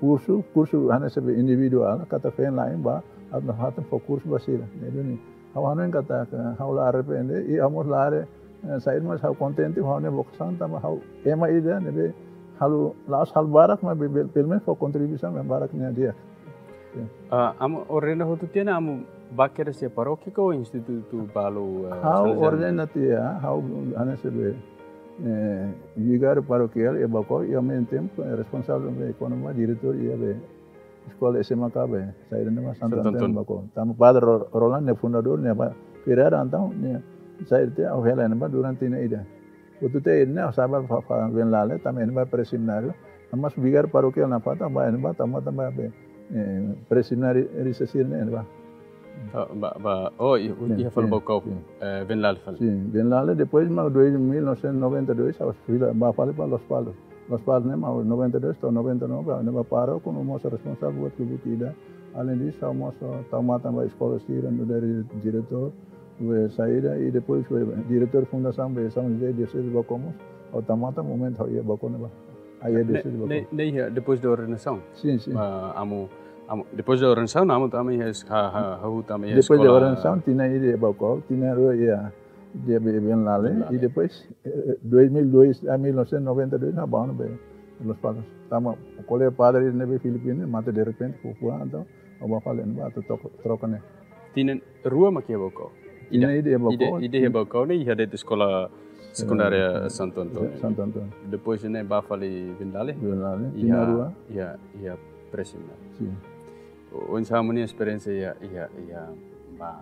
kursu, kursu hanesan be individuál, katak feen-la'en bá, atu nafatin fó kursu ba sira. Ne'e duni. Ha'u hanoin katak, ha'u la arrepende, i ha'u mós la haree, eh, saida, mas ha'u kontente, ha'u-nia vokasaun tanba ha'u ema ida ne'ebé halo, la'ós halo barak, mas be, be, pelumenus fó kontribuisaun ne'ebé barak nia di'ak. Ah, amu ordena hotu tiha ne'e, amu bá kedas iha parókia ka institutu balu, eh, Ha'u Salesianu? Ordena tiha, ha'u hanesan be, eh, vigáriu parokiál iha Baucau, i ao mesmo tempo, eh, responsavel be, kona-ba diretór iha be, eskola S M A K B, saida ne'ebá, Santo Santo António António. Baucau. Tanba Padre Ro-, Roland ne'e fundadór, ne'ebá feriadu entaun, ne'e saida tiha, ha'u hela ne'ebá durante tinan ida. Hotu tiha ida-ne'e, ha'u sai ba, ba, ba Venlale, tanba ne'ebá pré-semináriu, mas vigáriu parokiál nafatin, ba ne'ebá, tanba, tanba be, eh, pré-seminarista sira-ne'e ne'ebá. Ah, ba, ba, oh, i, i, Sin, iha fali sin, Baucau, sin. Eh, Venlale fali. Sin, Venlale, depois, mas dois mil novecentos e noventa e dois, ha'u fila, bá fali ba Lospalos. Lospalos ne'e, mas noventa e dois to'o noventa e nove, ne'ebá pároku, no mós responsavel buat lubuk ida. Além disso, ha'u mós tau matan ba eskola sira, nu'udar diretór, be saida, i depois be diretór fundasaun be São José Diocese Baucau mós, ha'u tau matan momentu ha'u iha Baucau ne'ebá. Ha'u iha Ne'e, Diocese Baucau. Ne'e, ne'e iha depois de ordenasaun? Sin, sin. Ah, amu, amu, depois de ordenasaun, amu tama iha es-, ha, ha, ha'u tama iha eskola. Depois de ordenasaun, tinan ida iha Baucau, tinan rua iha, iha be Venlale, Venlale. I depois, eh, dois mil e dois, ah, mil novecentos e noventa e dois, ha'u bá ona be Lospalos. Tanba kolega padre ne'ebé Filipinu, mate derrepente, fó fuan, entaun, ha'u bá fali ne'ebá, atu troka, troka ne'e. Tinan rua mak iha Baucau? Tinan ida iha Baucau. Ida, ida iha Baucau ne'e, iha de'it eskola sekundária, eh, Santo António. Santo António. Depois ne'e bá fali Venlale? Venlale, iha, tinan rua. Iha, iha pré-semináriu. Sin. O, oinsá amu-nia esperiénsia iha, iha, iha bá,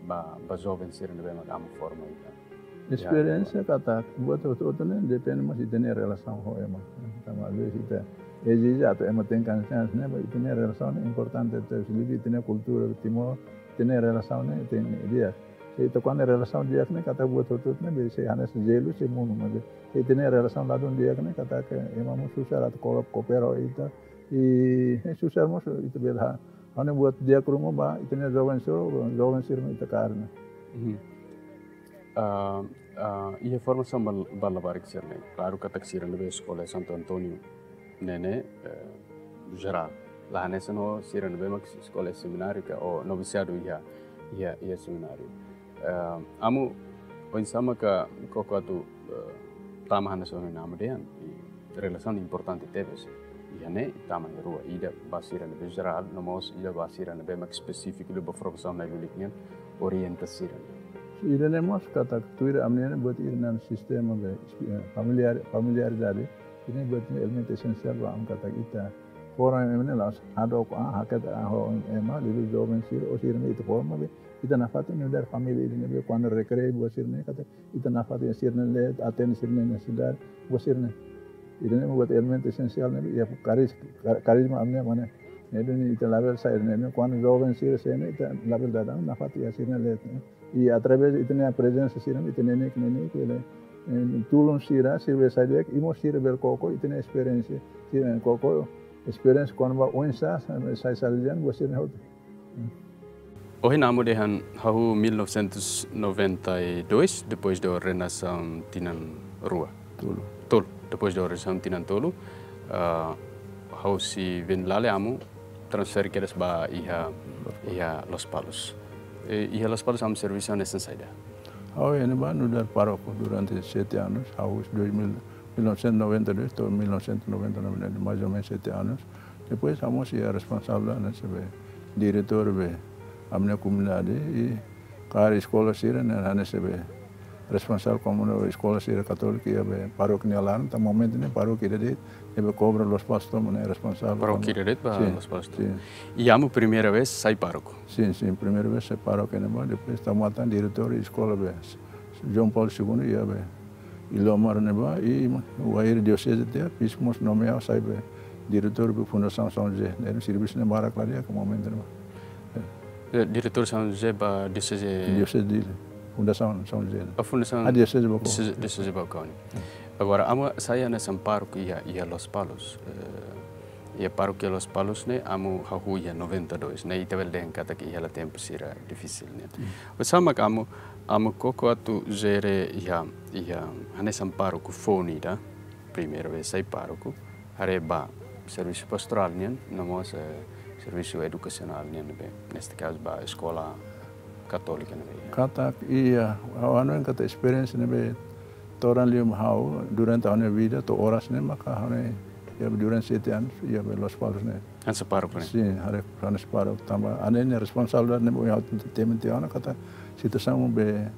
bá, bá joven sira ne'ebé mak amu forma ita. Esperiénsia katak buat hotu-hotu ne'e depende mós ita-nia relasaun ho ema. Tanba às vezes ita ezije atu ema tenke hanesan ne'e, mas ita-nia relasaun ne'e importante, ita-nia kultura Timor, ita-nia relasaun ne'e tenke di'ak. Se ita kuandu relasaun di'ak ne'e katak buat hotu-hotu ne'e, be sei hanesan jelu, sei monu, mas se ita-nia relasaun ladún di'ak ne'e katak ema mós susar atu ko-, koopera ho ita, i, eh, susar mós ita bele ha-, ha'u hanoin buat di'ak ruma ba ita-nia joven sira, joven sira mak ita kaer ne'e. Mhm. Ah, ah, iha formasaun ba, ba labarik sira-ne'e. Klaru katak sira ne'ebé eskola Santo António ne'e, eh, jerál. La hanesan ho sira ne'ebé mak eskola semináriu ka ou novisiadu iha, iha, iha semináriu. Eh, amu oinsá maka koko atu, eh, tama hanesan ohin amu dehan, i relasaun importante tebes. Iha ne'e tama iha rua, ida ba sira ne'ebé jerál, no mós ida ba sira ne'ebé mak espesífiku liu ba formasaun na'in-lulik nian, orienta sira. Ida-ne'e mós katak tuir ami-nia buat ida-ne'e sistema be, eh, familiar, familiaridade, ida-ne'e buat ne'e elementu esensiál ba ami katak ita forma ema ne'e la'ós hadook, ah, hakat, ah, ho ema, liuliu joven sira, ou sira ne'ebé ita forma be, ita nafatin nu'udar família ida ne'ebé kuandu rekreiu buat sira-ne'e katak ita nafatin sira-nia leet, atende sira-nia nesesidade, buat sira-ne'e. Ida-ne'e buat elementu esensiál ne'ebé iha karis-, kar-, karisma ami-nia ema ne'e. Ne'e duni ita labele sai ne'e, ne'e kuandu joven sira sei ne'e ita labele daudaun nafatin iha sira-nia leet, ne'e. I através ita-nia prezensa sira-ne'e, ita neineik, neineik, bele, eh, tulun sira, sira bele sai di'ak, i mós sira bele koko ita-nia esperiénsia, sira koko esperiénsia kona-ba oinsá sai Salesianu, buat sira-ne'e hotu. Ohin amu dehan hahú mil novecentos e noventa e dois, depois de ordenasaun tinan rua. Tolu. Tolu. Depois de ordenasaun tinan tolu, ah, hahú sei Venlale, amu transfere kedas ba iha, iha Lospalos. E iha Lospalos amu servisu hanesan saida? Ha'u iha ne'ebá nu'udar pároku durante sete anos, hahú dois mil, mil novecentos e noventa e dois to'o mil novecentos e noventa e nove, mais ou menos sete anos. Depois ha'u mós iha responsavel hanesan be diretór be ami-nia komunidade i kaer eskola sira-ne'e hanesan be responsavel komu eskola sira katólika iha be parókia nia laran, tanba momentu ne'e parókia ida de'it ne'ebé kobra Lospalos tomak ne'e responsavel. Parókia ida de'it ba Lospalos tomak. Sin. I amu primeira vez sai pároku? Sin, sin, primeira vez sai pároku iha ne'ebá, depois tau matan diretór eskola be João Paulo Segundo iha be Ilomar ne'ebá, i wainhira dioseze tiha, bispu mós nomeia ha'u sai be diretór be Fundasaun São José. Ne'e servisu ne'e barak la di'ak iha momentu ne'ebá. Eh, diretór São José ba dioseze? Dioseze Dili. Fundasaun São José. A Fundasaun Ah, Dioseze Baucau. Dioseze, Dioseze Baucau nian. Agora, amu sai hanesan pároku iha, iha Lospalos. Eh, iha parókia Lospalos ne'e, amu hahú iha noventa e dois, ne'e ita bele dehan katak iha hela tempu sira difisil nian. Hmm. Oinsá mak amu, amu koko atu jere iha, iha hanesan pároku foun ida, primeira vez sai pároku, haree ba servisu pastorál nian, no mós, eh, servisu edukasionál nian ne'ebé, neste kazu ba eskola katólika ne'ebé. Katak iha, ha'u hanoin katak esperiénsia ne'ebé todan liu mai ha'u durante ha'u-nia vida to'o oras ne'e maka ha'u-nia, iha durante sete anos iha Lospalos ne'e. Hanesan pároku ne'e? Sin, haree hanesan pároku tanba ha'u-nia responsabilidade ne'ebé ha'u temi tiha ona katak situasaun be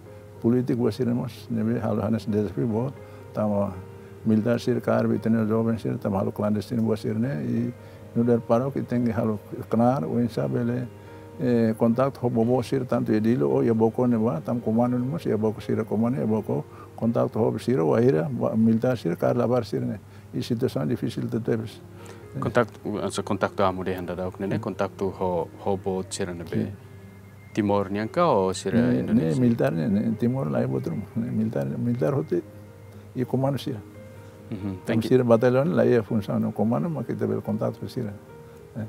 polítiku ba sira mós ne'ebé halo hanesan dezafiu boot, tanba militár sira kaer ba ita-nia joven sira, tanba halo klandestinu ba sira ne'e, i nu'udar pároku tenke halo knaar, oinsá bele, eh, kontaktu ho bobo sira tantu iha Dili ou iha Baucau ne'ebá, tanba komandu mós iha Baucau, sira komandu iha Baucau, kontaktu ho sira, wainhira ba, militár sira kaer labarik sira ne'e. I situasaun difisil tebetebes. Kontaktu, asa kontaktu amu dehan daudauk ne'e, Hmm. kontaktu ho, ho boot sira ne'ebé. Sin. Timor nian ka ou sira Ne'e, ne'e Indonézia? Militár ne'e, ne'e Timor laiha buat ruma. Ne'e militár, militár hotu i komandu sira. Mhm, Tanba thank you. sira bataliaun laiha funsaun, komandu mak ita bele kontaktu sira. Eh.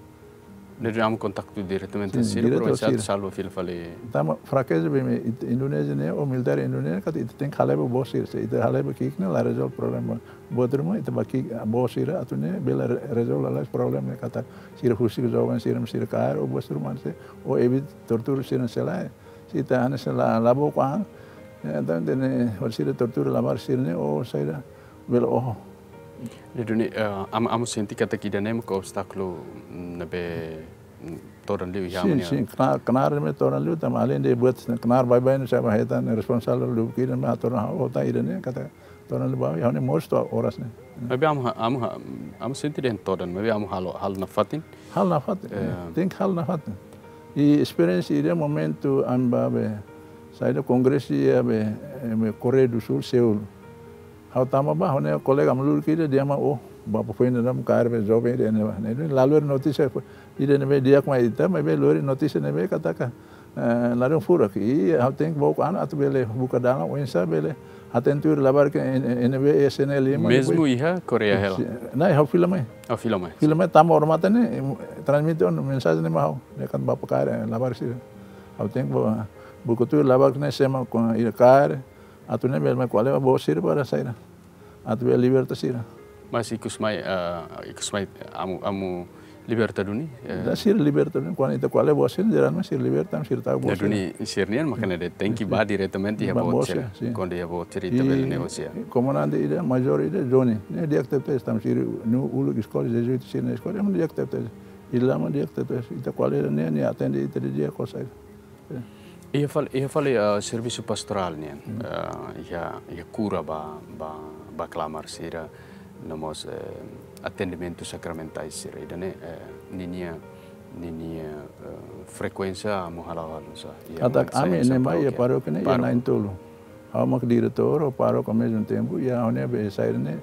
Ne'e amu kontaktu diretamente Sin, sira, diretu para ho sira. Salva fila fali. Tanba frakeza be imi, it-, Indonézia ne'e, ou militár Indonézia, katak ita tenke halai ba boot sira. Se ita halai ba ki'ik ne'e la rezolve problema. Buat ruma ita ba ki'ik, boot sira atu ne'e bele re-, rezolve lalais problema ne'e katak sira husik joven sira, sira kaer, ou buat ruma se, ou evita tortura sira sei la. Se ita hanesan la, la book an, eh, entaun ida-ne'e, hodi sira tortura labarik sira ne'e, ou saida, bele oho. Ne'e duni, eh, amu, amu sente katak ida-ne'e mak obstákulu, mm, ne'ebé, mm, todan liu iha Sin, amu nia. sin, knaar, knaar ne'e todan liu, tanba além de buat, knaar baibain, sira ba hetan responsavel lubuk ida, mak todan ha'u, hota ida-ne'e, katak todan liu ba, iha ne'e mós to'o oras ne'e. Maibé amu ha-, amu ha-, amu sente dehan todan, maibé amu halo, halo nafatin. Halo nafatin, Eh. tenke halo nafatin. I esperiénsia ida momentu ami ba be, saida kongresu iha be, eh, be Koreia do Sul, Seul. Ha'u tama ba, ha'u-nia kolega maluk ida dehan mai, oh, bapa foin ne'e dam kaer be joven ida-ne'e ba. Ne'e duni la lori notísia ida ne'ebé di'ak mai ita, maibé lori notísia ne'ebé katak, eh, ladún furak. I ha'u tenke book an atu bele buka dalan, oinsá bele hatene tuir labarik ne'e, ne'ebé S N L lima, Mezmu depois iha Koreia hela? Si-, ne'e, ha'u fila mai. Oh, fila mai. Fila mai, tanba odamatan ne'e, em, transmite ona mensajen ne'e mai ha'u. Dehan katak bapa kaer, eh, labarik sira. Ha'u tenke bo-, buka tuir labarik ne'e sé mak ida kaer, atu ne'e bele mai ko'alia ba boot sira para saida. Atu bele liberta sira. Mas ikus mai, eh, ikus mai amu, amu liberta duni, eh. Ida sira liberta duni, kuandu ita ko'alia boot sira, jeralmente sira liberta, sira tau boot sira. Ne'e duni sira-nian, maka ne'e dehan tenke ba diretamente iha Ba boot boot sira. sira, sin. Kuandu iha boot sira ita bele negosia. I komandante ida, majór ida, Johnny. Ne'e di'ak tebes, tanba sira-nia uluk eskola, Jezuíta sira-nia eskola, ema di'ak tebes. Ida-ne'e mak di'ak tebes. Ita ko'alia ne'e, nia atende ita didi'ak ho saida. Iha fali, iha fali, eh, servisu pastorál nian, Hmm. eh, iha, iha kura ba, ba, ba klamar sira, no mós, eh, atendimentu sakramentais sira. Ida-ne'e, eh, ninia, ninia, eh, frekuénsia amu hala'o halo oinsá. Iha Katak momentu ami sai-, sai ne'e mai iha parókia. Parókia ne'e iha Parókia. na'in-tolu. Ha'u mak diretór, ha'u pároku ao mesmo tempo, i ha'u-nia be saida ne'e,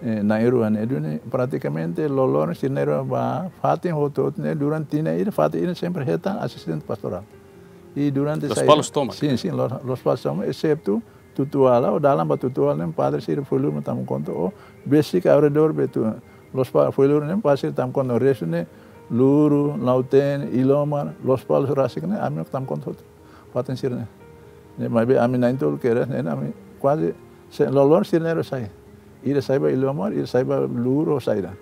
eh, na'in-rua ne'e duni, pratikamente loroloron sira na'in-rua ba, fatin hotu-hotu ne'e, durante tinan ida, fatin ida sempre hetan asistente pastorál. I durante Lospalos tomak? Sin, sin, Los, Lospalos tomak, exetu Tutuala, ou dalan ba Tutuala ne'e padre sira foin-lurus mak tama konta, ou besik ao redór be tu, Lospa-, foin-lurus ne'e padre sira tama konta, restu ne'e Luro, Lautém, Ilomar, Lospalos rasik ne'e, ami mak tama konta hotu. Fatin sira-ne'e. Ne'e maibé ami na'in-tolu kedas, ne'e ami kuaze se loroloron sira na'in-rua sai. Ida sai ba Ilomar, ida sai ba Luro, saida.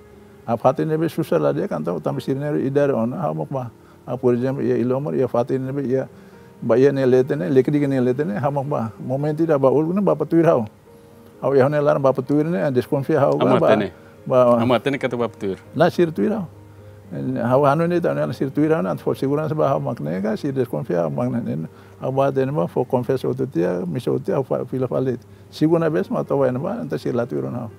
Fatin ne'ebé susar la di'ak, entaun tanba sira na'in-rua idade ona, ha'u mak ba. Ah, por ezemplu, iha Ilomar, iha fatin ne'ebé iha, ba iha nia leten ne'e, lekdik nia leten ne'e, ha'u mak ba. Momentu ida ba uluk ne'e, bapa tuir ha'u. Ha'u iha ne'e laran bapa tuir ne'e, deskonfia ha'u Amu ba, hatene? ba. Amu hatene katak bapa tuir? Lae, sira tuir ha'u. Ha'u hanoin ita ne'e sira tuir ha'u, entaun fó seguransa ba ha'u mak ne'e ka, sira deskonfia ha'u mak ne'e. Ha'u ba hatene ba, fó konfesa hotu tiha, misa hotu tiha, ha'u fa-, fila fali. Segunda vez mak ha'u toba iha ne'ebá, entaun sira la tuir ona ha'u.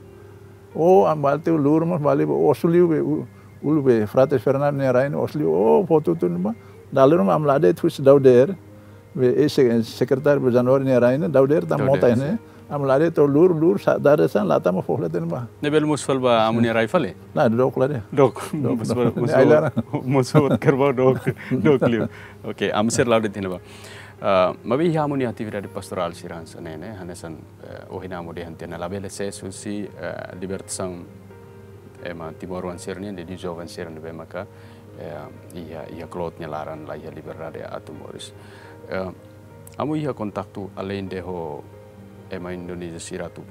Oh, ami bá tiha Luro mós bá liu, oh, oso liu be, u-, uluk be, Frade Fernando nia rai ne'e, oso liu, oh, foto tu ne'ebá. Dala ruma ami la de'it husi Dauder, be, eh, se-, sekretáriu be Januáriu nia rai ne'e, Dauder tama Dauder, mota ne'e. sin. Ami la de'it to'o Luro, Luro, sa-, dada san, la tama fó leten ba. Ne'e bele mosu fali ba amu nia rai fali? Lae, dook la de'it. Dook, Dook, mosu dook. fali, mosu, Ai, laran. mosu fali karbau dook, dook liu. Oke, amu sira la'o de'it iha ne'ebá. Ah, maibé iha amu-nia atividade pastorál sira hanesan ne'e, hanesan, eh, ohin amu dehan tiha ona labele sees husi, eh, libertasaun ema timoroan sira-nian, de joven sira ne'ebé maka, eh, iha, iha kloot nia laran la iha liberdade atu moris. Eh, amu iha kontaktu alende ho ema Indonézia sira atu,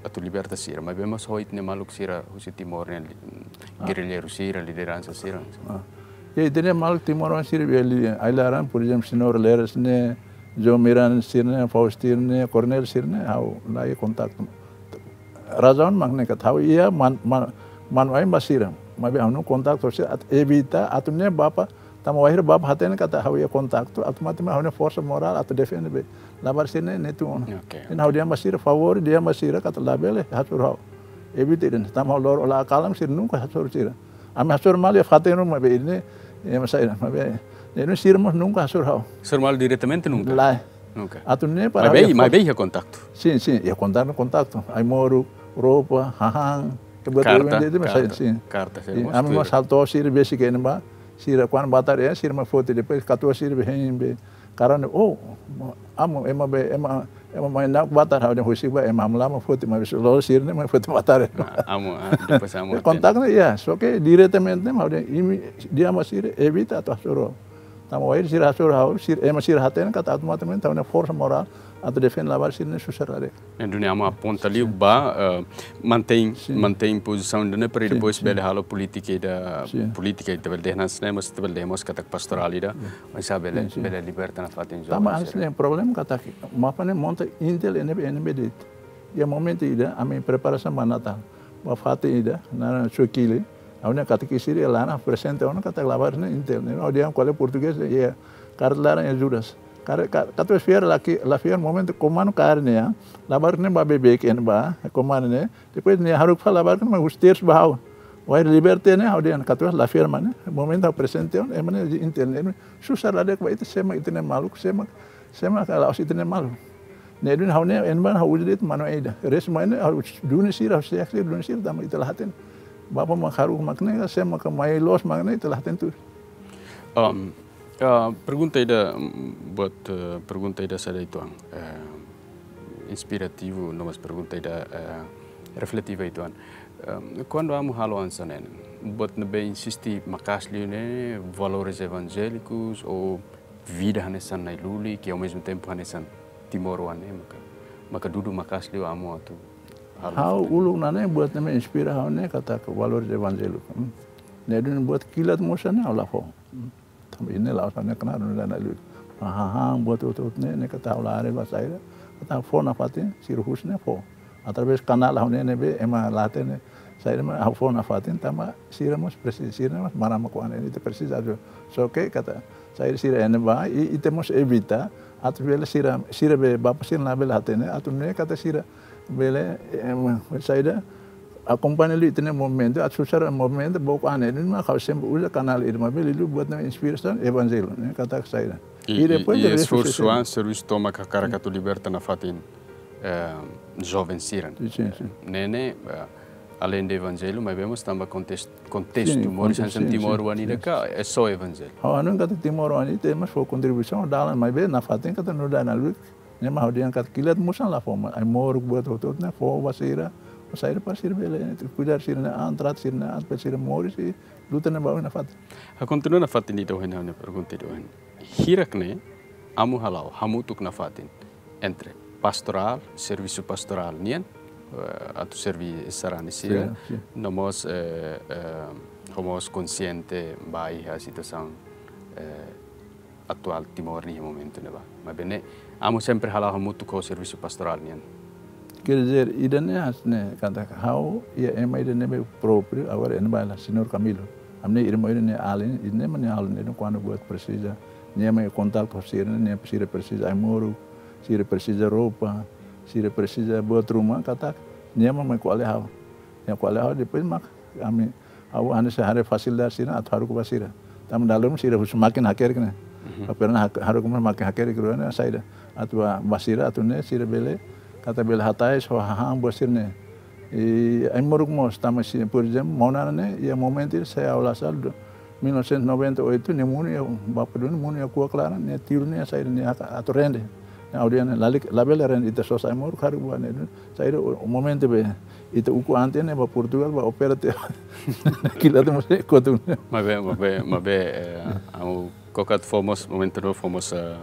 atu liberta sira, maibé mós ho ita-nia maluk sira husi Timor nian, li-, Ah. gerrilleiru sira, lideransa sira. Ah. Ya, ita-nia maluk timoroan sira be li, ai-laran, por ezemplu, señór Leras ne'e, João Miranda sira-ne'e, Faustino ne'e, Cornélio sira-ne'e, ha'u la iha kontaktu. Razaun mak ne'e katak ha'u iha man, man, manu-ain ba sira. Maibé ha'u-nia kontaktu ho sira atu evita, atu nune'e bapa, tanba wainhira bapa hatene katak ha'u iha kontaktu, automatikamente ha'u-nia forsa morál atu defende be. Labarik sira-ne'e, ne'e tun ona. Oke, Entaun oke. ha'u dehan ba sira, favór, dehan ba sira katak labele hasoru ha'u. Evita ida-ne'e, tanba ha'u loro la kalam sira nunka hasoru sira. Ami hasoru malu iha fatin ruma be ida-ne'e, eh, masalah, maibé, ne'e sira mós nunka hasoru ha'u. Hasoru malu diretamente nunka? Lae. Nunka. Atu nune'e para Maibé, ha'u iha maibé fo- iha kontaktu? Sin, sin, iha kontaktu, kontaktu. Ai-moruk, roupa, hahán, ke buat Karta, event itu, masalah, karta, sin. karta, Sin, mós ami tudo. mós halo to'o sira besik iha ne'ebá, sira kuandu batar iha, sira mak foti, depois katuas sira be hein be. Karena, oh, amu, ema be, ema, ema mai na'ok batar, ha'u dehan husik ba, ema hamlaha mak foti, maibé loloos sira-ne'e mak foti batar. Ah, amu, ah, depois amu Kontaktu ne'e, ya, só ke diretamente, ha'u dehan imi, dehan ba sira, evita atu hasoru. Tanba wainhira sira hasoru ha'u, sira, ema sira hatene katak automatikamente ha'u-nia forsa morál atu defende labarik sira-ne'e susar ladek. Ne'e duni amu aponta liu Sin. ba, eh, mantein, Sin. mantein pozisaun ida-ne'e para Sin, depois sin. bele halo polítika ida, Sin. polítika ida bele dehan hanesan ne'e, mas ita bele dehan mós katak pastorál ida, Ya. mas ita bele, Sin, sin. bele liberta nafatin Tanba joven hanesan sira. ne'e problema katak, mapa ne'e monta Intel ne'ebé, ne'ebé de'it. Iha momentu ida, ami preparasaun ba Natál. Ba fatin ida, naran Suquilho, ha'u-nia katekista sira iha laran, apresenta ona katak labarik ne'e Intel. Ne'e, ha'u dehan ko'alia portugés, iha karta laran iha Judas. Kare, ka-, katuas fiar la ki-, la fiar momentu komandu kaer ne'e, labarik ne'e ba beibeik iha ne'ebá, komandu ne'e. Depois nia haruka fali labarik ne'e, mas husi tersu ba ha'u. Wainhira liberta ne'e, ha'u dehan katuas la fiar mak ne'e. Momentu ha'u apresenta ona, ema ne'e Intel ne'e. Susar ladek ba ita, sé mak ita-nia maluk, sé mak, sé mak la'ós ita-nia maluk. Ne'e duni ha'u-nia, ema ha'u uza de'it manu ida. Restu mak ne'e, ha'u duni sira, ha'u seksi duni sira, tanba ita la hatene. Bapa mak haruka mak ne'e, sé mak mai loos mak ne'e, ita la hatene tuir. Um, ah, pergunta ida, mm, buat, eh, pergunta ida saida uitoan. Eh, inspirativu, no mós pergunta ida, eh, refletiva uitoan. Em, kuandu amu halo hanesan ne'e, buat ne'ebé insiste maka'as liu ne'e valores evangélicos ou vida hanesan na'i-lulik, ke ao mesmo tempo hanesan timoroan ne'e, maka, maka dudu maka'as liu amu atu halo Ha'u hanesan ne'e. uluk ne'e buat ne'ebé inspira ha'u ne'e katak valores evangélicos. Hmm. Ne'e duni buat kilat moos ne'e ha'u la fó. Hmm. Tanba ida-ne'e la'ós ha'u-nia knaar, nu'udar na'i-lulik. Hahán, buat hotu-hotu ne'e, ne'e katak ha'u la haree ba saida, katak fó nafatin, sira husu ne'e fó. Através kanál ha'u-nian ne'ebé, ema la hatene, saida mak ha'u fó nafatin, tanba sira mós presiza, sira mós maran mak ko'alia, ita presiza ajuda. Só ke katak, saida sira iha ne'ebá, i, ita mós evita, atu bele sira, sira be, bapa sira labele hatene, atu nune'e katak sira, bele, em, saida, akompaña liu ita-nia movimentu, atu susar movimentu, book ane, ne'e mak ha'u sempre uza kanál ida, maibé liuliu buat ne'e inspirasaun evanjellu, ne'e katak saida. I, I depois i de restu esforsu sira an servisu tomak hakarak atu liberta nafatin, eh, joven sira. Sin, sin. Ne'e, ne'e, eh, alende evanjellu, maibé mós tanba kontest-, kontestu, Sin, moris kontestu, hanesan sin, timoroan sin, ida sin. ka, é só evanjellu. Ha'u hanoin katak timoroan ida, mas fó kontribuisaun, dalan, maibé nafatin katak nu'udar na'i-lulik, ne'e mak ha'u dehan katak kilat moos la fó, mas ai-moruk buat hotu-hotu ne'e fó ba sira, ba sira para sira bele kuidar sira-nia an, trata sira-nia an, para sira moris i luta ne'e ba oin nafatin. Ha'u kontinua nafatin ida ohin, ha'u-nia pergunta ida ohin. Hirak ne'e, amu hala'o, hamutuk nafatin, entre pastorál, servisu pastorál nian, eh, atu serví sarani sira, Sira, sira. no mós, eh, eh, ho mós konsiente ba iha situasaun, eh, atuál Timor nian iha momentu ne'ebá. Maibé ne'e, amu sempre hala'o hamutuk ho servisu pastorál nian. Quer dizer, ida-ne'e hanesan ne'e, katak ha'u iha ema ida ne'ebé própriu, agora iha ne'ebá lae, señór Camilo. Ami-nia irmaun ida-ne'e alin, ida-ne'e mak nia alin, ne'e kuandu buat presiza, nia mai kontaktu ho sira, nia sira presiza ai-moruk, sira presiza roupa, sira presiza buat ruma, katak nia mak mai ko'alia ha'u. Nia ko'alia ha'u, depois mak ami, ha'u hanesan haree fasilidade sira atu haruka ba sira. Tanba dala ruma sira husu mákina hakerek ne'e. Mhm. Ha'u pernah hak-, haruka mákina hakerek rua ne'e saida. Atu ba, ba sira atu nune'e sira bele, katak bele hatais ho hahán buat sira-ne'e. I ai-moruk mós tanba sira, por ezemplu, maun Nana ne'e, iha momentu ida se ha'u la sala, do-, mil novecentos e noventa e oito, ne'e monu iha, bapa duni monu iha kuak laran, ne'e tiru ne'e saida, ne'e aka atu rende. Ne'e ha'u dehan ne'e lalika, labele rende, ita só sai moruk karik buat ne'e duni. Saida o, o momentu be ita ukun-an tiha ne'e bá Portugal, bá opera tiha. Kila tu mesti kutu. Maibé, maibé, maibé, eh, ha'u koko atu fó mós, momentu ne'ebá fó mós, eh,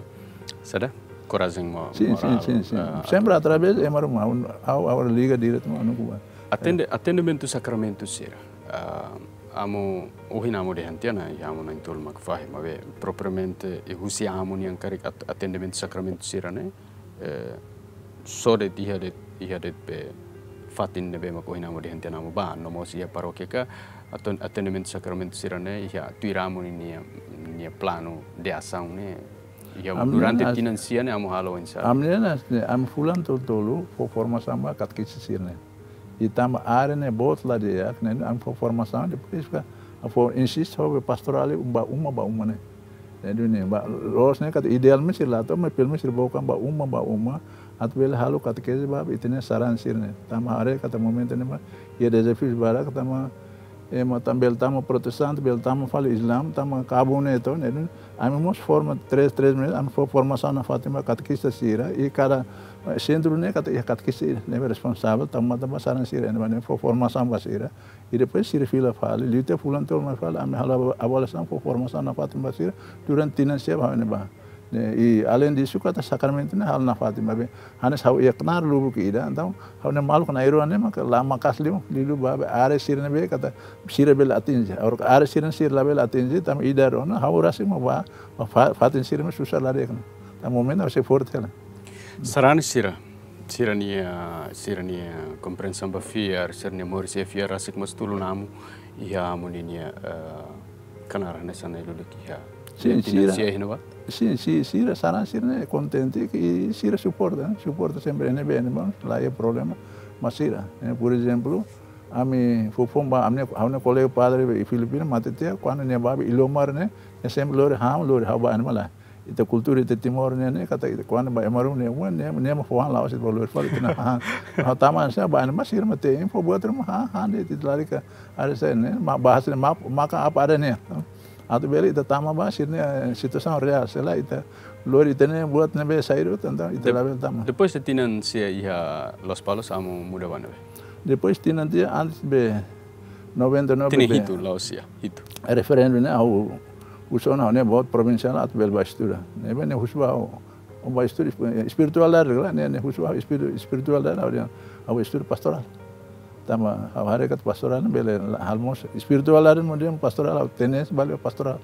saida? Korajen mo-, Sin, sin, morál, sin, sin. eh, Sempre atu através ema ruma, ha'u, ha'u, ha'u liga diretu ho anu kuba. Atende-, atendimentu sakramentu sira. Ah, amu, ohin amu dehan tiha ona, iha amu na'in-tolu mak fahe, maibé propriamente, eh, husi amu nian karik at-, atendimentu sakramentu sira-ne'e, eh, só de'it iha de'it, iha de'it be fatin ne'ebé mak ohin amu dehan tiha ona amu bá, no mós iha parókia ka, aton-, atendimentu sakramentu sira-ne'e, iha tuir amu ninia, nia planu de asaun ne'e, iha Ami durante ne'e as- tinan sia ne'e amu halo oinsá? Ami ne'e as-, ne'e, ami fulan tolu-tolu fó formasaun ba katekista sira-ne'e. I tanba área ne'e boot la di'ak, ne'e ami fó formasaun, depois ka, fó insiste ho be pastorál ba uma, ba uma ne'e. Ne'e duni, ba, loos ne'e katak idealmente sira la to'o, maibé pelumenus sira book an ba uma, ba uma, atu bele halo katekeze ba, ita-nia sarani sira-ne'e. Tanba haree katak momentu ne'ebá, iha dezafiu barak, tanba, ema tanba bele tama protestante, bele tama fali Islam, tanba kabu ne'e to'o, ne'e duni, ami mós forma três, três meses, ami fó formasaun nafatin ba katekista sira, i kada, eh, sentru ne'e katak iha katekista sira, ne'ebé responsavel, tanba, tanba sarani sira, ne'ebé fó formasaun ba sira. I depois sira fila fali, liu tiha fulan tolu mai fali, ami halo avaliasaun, fó formasaun nafatin ba sira, durante tinan sia ba ne'ebá. Ne'e, i além disso, katak sakramentu ne'e halo nafatin ba be. Hanesan ha'u iha knaar lubuk ida, entaun, ha'u-nia maluk na'in-rua ne'e, maka la maka'as liu, liuliu ba be, área sira ne'ebé, katak sira bele atinje. Agora área sira, sira labele atinje, tanba idade ona, ha'u rasik mak bá, bá fa-, fatin sira mak susar la di'ak ona. Tanba momentu ha'u sei forte hela. Sarani sira, sira-nia, sira-nia komprensaun ba fiar, sira-nia moris iha fiar rasik mós tulun amu iha amu ninia, eh, knaar hanesan ne'e lulik iha. Sin, Tinan sira. sia iha ne'ebá? Sin, si, sira, sarani sira-ne'e kontente ke sira suporta, suporta sempre ne'ebé, ne'ebá, la iha problema, mas sira, eh, por ezemplu, ami foufoun ba, ami, ami kolega padre iha Filipina, mate tiha, kuandu nia bá be Ilomar ne'e, ne'e sempre lori ha'u, lori ha'u ba, ne'e mak la. Ita kultura ita Timor ne'e, ne'e katak ita kuandu ba ema ruma ne'e, ne'e, ne'e mak fó han la'ós ita bá lori fali ita-nia han. Ha'u tama hanesan ba, ne'e mak sira mak te'in, fó buat ruma han, han de'it ita lalika área sira-ne'e, mak bahasa ne'e mak, maka apa ada ne'e. Atu bele ita tama ba sira-nia, eh, situasaun reál, se lae ita lori ita-nia buat ne'ebé saida, entaun ita Dep-, labele tama. Depois de tinan sia iha Lospalos, amu muda ba ne'ebé? Depois tinan tiha antes be noventa e nove Tinan be hitu, la'ós sia, hitu. Referendu ne'e ha'u husu ona ha'u-nia boot provinsiál atu bele bá estuda. Ne'ebé nia husu ba ha'u, ha'u bá estuda esp-, espiritualidade, ne'e, nia husu ba ha'u espiru-, espiritualidade, ha'u dehan ha'u estuda pastorál. Tanba ha'u haree katak pastorál ne'e bele la-, halo moos espiritualidade, mós dehan pastorál ha'u tendénsia ba liu pastorál.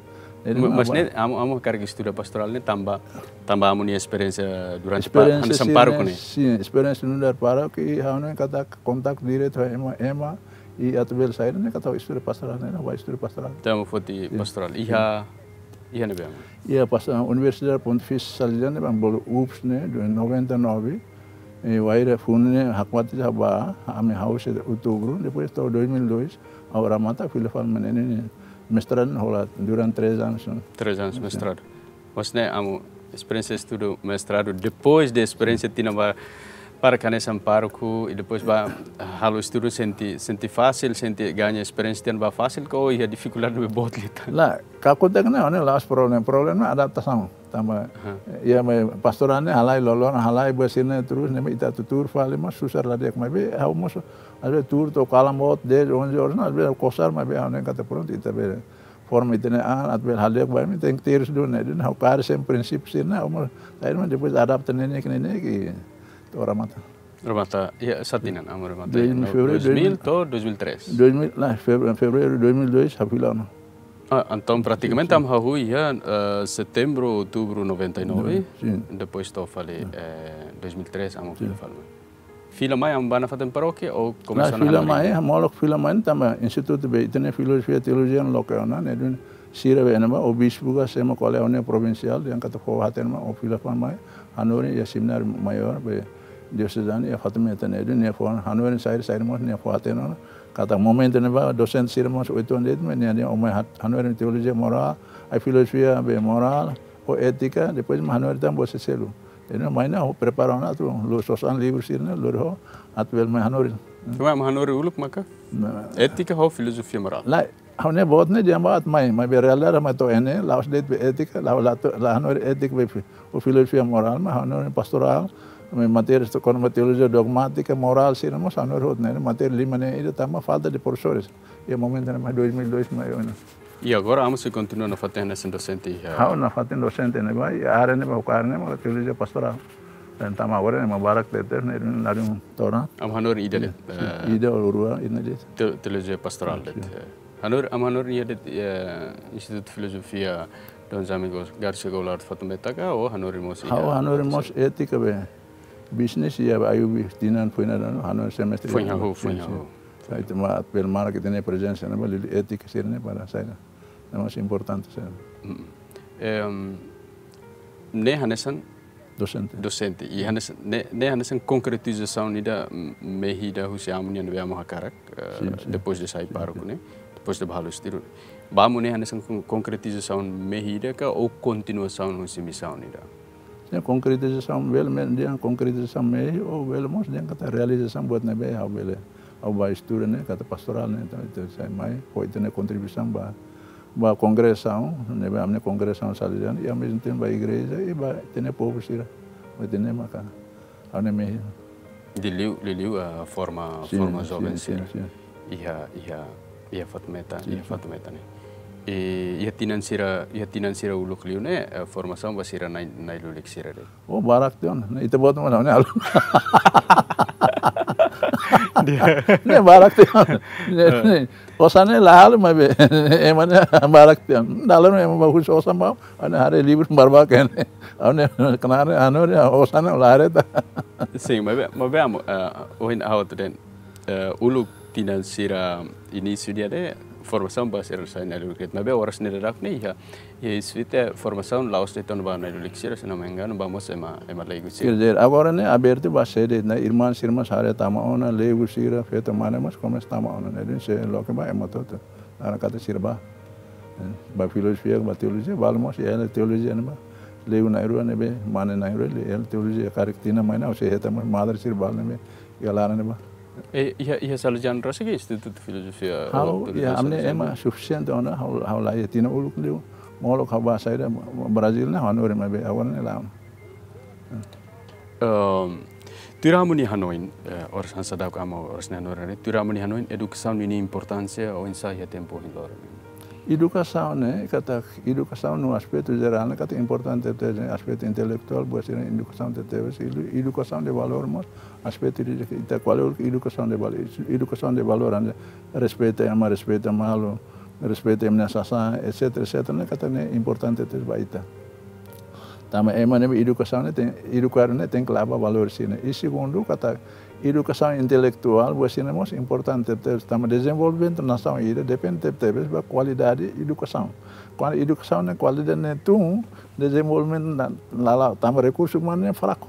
Ne'e, Ma-, mas ha'u ne'e, amu, amu hakarak estuda pastorál ne'e tanba, tanba amu-nia esperiénsia durante pa-, Esperiénsia hanesan sira pároku ne'e, ne'e? Sin, esperiénsia nu'udar pároku, i ha'u hanoin katak kontaktu diretu ho ema, ema, i atu bele saida ne'e katak estuda pastorál ne'e, bá estuda pastorál. Entaun amu foti Sin. pastorál. Iha, iha ne'ebé, amu? Iha pas, ah, Universidade Pontifícia Salesiana ne'ebá, bolu UPS ne'e, de noventa e nove, i wainhira funu ne'e, hakmatek ha'u bá, ami ha'u husi outubru, depois to'o dois mil e dois, ha'u remata, fila fali mai ne'e, ne'e, mestradu ne'e hola durante três anos, ne'e. Três anos Sin. mestradu. Mas ne'e, amu, esperiénsia estudu mestradu, depois de esperiénsia tinan ba, para hanesan pároku, i depois bá halo estudu sente, sente fasil, sente gaña esperiénsia tiha ona bá fasil, ka iha difikuldade be boot liután? Lae, kakutak ne'e, ne'e la'ós problema, problema adaptasaun. Tanba, Aha. iha mai pastorál ne'e halai loroloron, halai buat sira-ne'e terus, ne'e ita atu tuur fali, mas susar la di'ak, maibé ha'u mós, às vezes tuur to'o kalan boot, dez, onze horas, ne'e, às vezes kosar, maibé ha'u hanoin katak prontu, ita bele forma ita-nia an, atu bele hale'uk ba imi, tenke terus duni, ne'e, duni ha'u kaer sempre prinsípiu sira-ne'e, ha'u mós, saida mak depois adapta neineik, neineik, i to'o remata. Remata, iha sá tinan, amu remata? Dois mil, No, fevereiro, dois mil dois mil. to'o dois mil e três? Dois mil, lae, feve-, fevereiro dois mil e dois, ha'u fila ona. Ah, entaun pratikamente Sin. amu hahú iha, eh, setembru, outubru noventa e nove, Sin. depois to'o fali, Sin. eh, dois mil e três, amu Sin. fila fali. Fila mai, amu bá nafatin parókia, ou Lae, komesa ona fila hanorin? mai, eh, molok fila mai, tanba institutu be, ita-nia filozofia teolojia loke ona, ne'e duni sira be ne'ebá, obispu ka, sé mak ko'alia ho nia provinsiál, dehan katak fó hatene mai, ha'u fila fali mai, hanorin iha semináriu maiór, be diosezanu, iha Fatumeta ne'e, duni nia fó hanorin saida, saida mós, nia fó hatene ona, katak momentu ne'ebá, dosente sira mós oituan de'it, maibé nia, nia, ó mai hat-, hanorin teolojia morál, ai filozofia be morál, ou étika, depois mak hanorin tan buat seluk. Entaun, mai ne'e, ha'u prepara ona atu, lori sosa an livru sira-ne'e, lori ho, atu bele mai hanorin. Cuma mai hanorin uluk maka? Na- Étika ho filozofia morál. Lae, Ha'u-nia boot ne'e di'ak ba atu mai, maibé realidade mai to'o iha ne'e, la'ós de'it be étika, la'ós, la'ós, la'ós hanorin étika be fi-, ou filozofia morál, mas hanorin pastorál, matéria, kona-ba teologia dogmátika, morál, sira mós hanorin hotu ne'e, matéria lima ne'e ida tanba falta de profesores. Iha momentu ne'e mai dois mil e dois mai ona. I agora Amu sei kontinua nafatin hanesan dosente iha? Ha'u nafatin dosente ne'ebá, i área ne'ebá ha'u kaer ne'e mak teologia pastorál. Entaun agora ne'e mak barak tebes ne'e, narin toran. Amu hanorin ida de'it, eh, ida ou rua, ida de'it. Te-, teologia pastorál de'it. Sin. Eh. Hanorin, Amu hanorin iha de'it, eh, Institutu Filozofia Dom José Garcia Goulart Fatumeta ka, ou hanorin mós iha? Ha'u hanorin mós étika be business iha I U B tinan foin hahú, hanorin semestre. Foin hahú, foin hahú. Sin, sin. Sai tema apel mara ke tenke prezensa ne'ebá, liuliu étika sira-ne'e para saida. Ne'e mós importante sira. Mm. Em, ne'e hanesan dosente. Dosente. I hanesan, ne'e, ne'e hanesan konkretizasaun ida, mm, mehi ida husi Amu nian ne'ebé Amu hakarak, eh, sin, sin, depois de sai, sin, pároku, sin, ne'e? Depois de halo estudu. Ba Amu ne'e hanesan kon-, konkretizasaun mehi ida ka ou kontinuasaun husi misaun ida? Sin, konkretizasaun bele, me-, dehan konkretizasaun mehi, ou bele mós dehan katak realizasaun buat ne'ebé ha'u bele, ha'u bá estuda ne'e, katak pastorál ne'e, entaun, entaun sai mai, fó ita-nia kontribuisaun ba, ba kongregasaun, ne'ebé ami-nia kongregasaun Salesianu, i ao mesmo tempo ba igreja, i ba ita-nia povu sira, ba ita-nia maka, ha'u-nia mehi. Liuliu, liuliu, eh, forma, sin, forma joven, sin, sira. Sin, sin. Iha, iha, iha Fatumeta, sin, iha, sin, Fatumeta ne'e. I iha tinan sira, iha tinan sira uluk liu ne'e, eh, formasaun ba sira nai-, nai-lulik sira de'it? Oh, barak tiha ona. Ne'e ita-boot mak ha'u-nia alun. Dia. Ne'e barak tiha ona. Ne'e, eh, ne'e. Osan ne'e la halo maibé. Ema ne'e barak tiha ona. Dalan ema ba husi osan ba. Ha'u-nia haree livru barak-barak ne'e. Ha'u-nia knaar ne'e, ha'u-nia osan ne'e la haree tan. Sin, maibé, maibé Amu, eh, ohin ha'u hateten, eh, uluk tinan sira inísiu ida ne'e, formasaun ba sira sai nai-lulik. Maibé oras ne'e daudaun ne'e iha, iha Isfit formasaun la'ós de'it ona ba nai-lulik sira, se não me engano, ba mós ema, ema leigu sira. Quer dizer, agora ne'e abertu ba sé de'it, ne'e, irmaun sira mós haree tama ona, leigu sira, feto mane mós komesa tama ona, ne'e, dehan se loke ba ema hotu-hotu. Laran katak sira bá. Eh, ba filozofia, ba teolojia, balu mós iha teolojia ne'ebá. Leigu na'in-rua ne'ebé, mane na'in-rua, iha teolojia, karik tinan mai ne'e, ou sei hetan mós madre sira balu ne'ebé iha laran ne'ebá. Eh, iha, iha Salesianu rasik ka Institutu Filozofia, ha'u, eh, iha, ami-nia Salesianu ema sufisiente ona, ha'u, ha'u la iha tinan uluk liu, molok ha'u bá saida, Brazil ne'e, ha'u hanorin maibé, agora ne'e lae. Ehm, tuir Amu nia hanoin, eh, oras hanesan daudauk Amu, oras ne'e hanorin, tuir Amu nia hanoin, edukasaun ninia importánsia oinsá iha tempu ohin loron? Edukasaun ne'e, katak edukasaun no aspetu jerál ne'e, katak importante tebes, aspetu intelektuál, buat sira edukasaun tebetebes, edu-, edukasaun de valór mós, aspetu de ita ko'alia uluk edukasaun de valór, edukasaun de valór, anda respeita ema, respeita malu, respeita ema nia sasán, et cetera, et cetera, ne'e katak ne'e importante tebes ba ita. Tanba ema ne'e edukasaun ne'e tenke, edukasaun ne'e tenke la'o ba valór sira-ne'e. I segundu, katak edukasaun intelektuál, buat sira-ne'e mós importante tebes, tanba dezenvolvimentu nasaun ida depende tebes ba kualidade edukasaun. Kuandu edukasaun ne'e kualidade ne'e tun, dezenvolvimentu ne'e la la'o, tanba rekursu umanu ne'e fraku.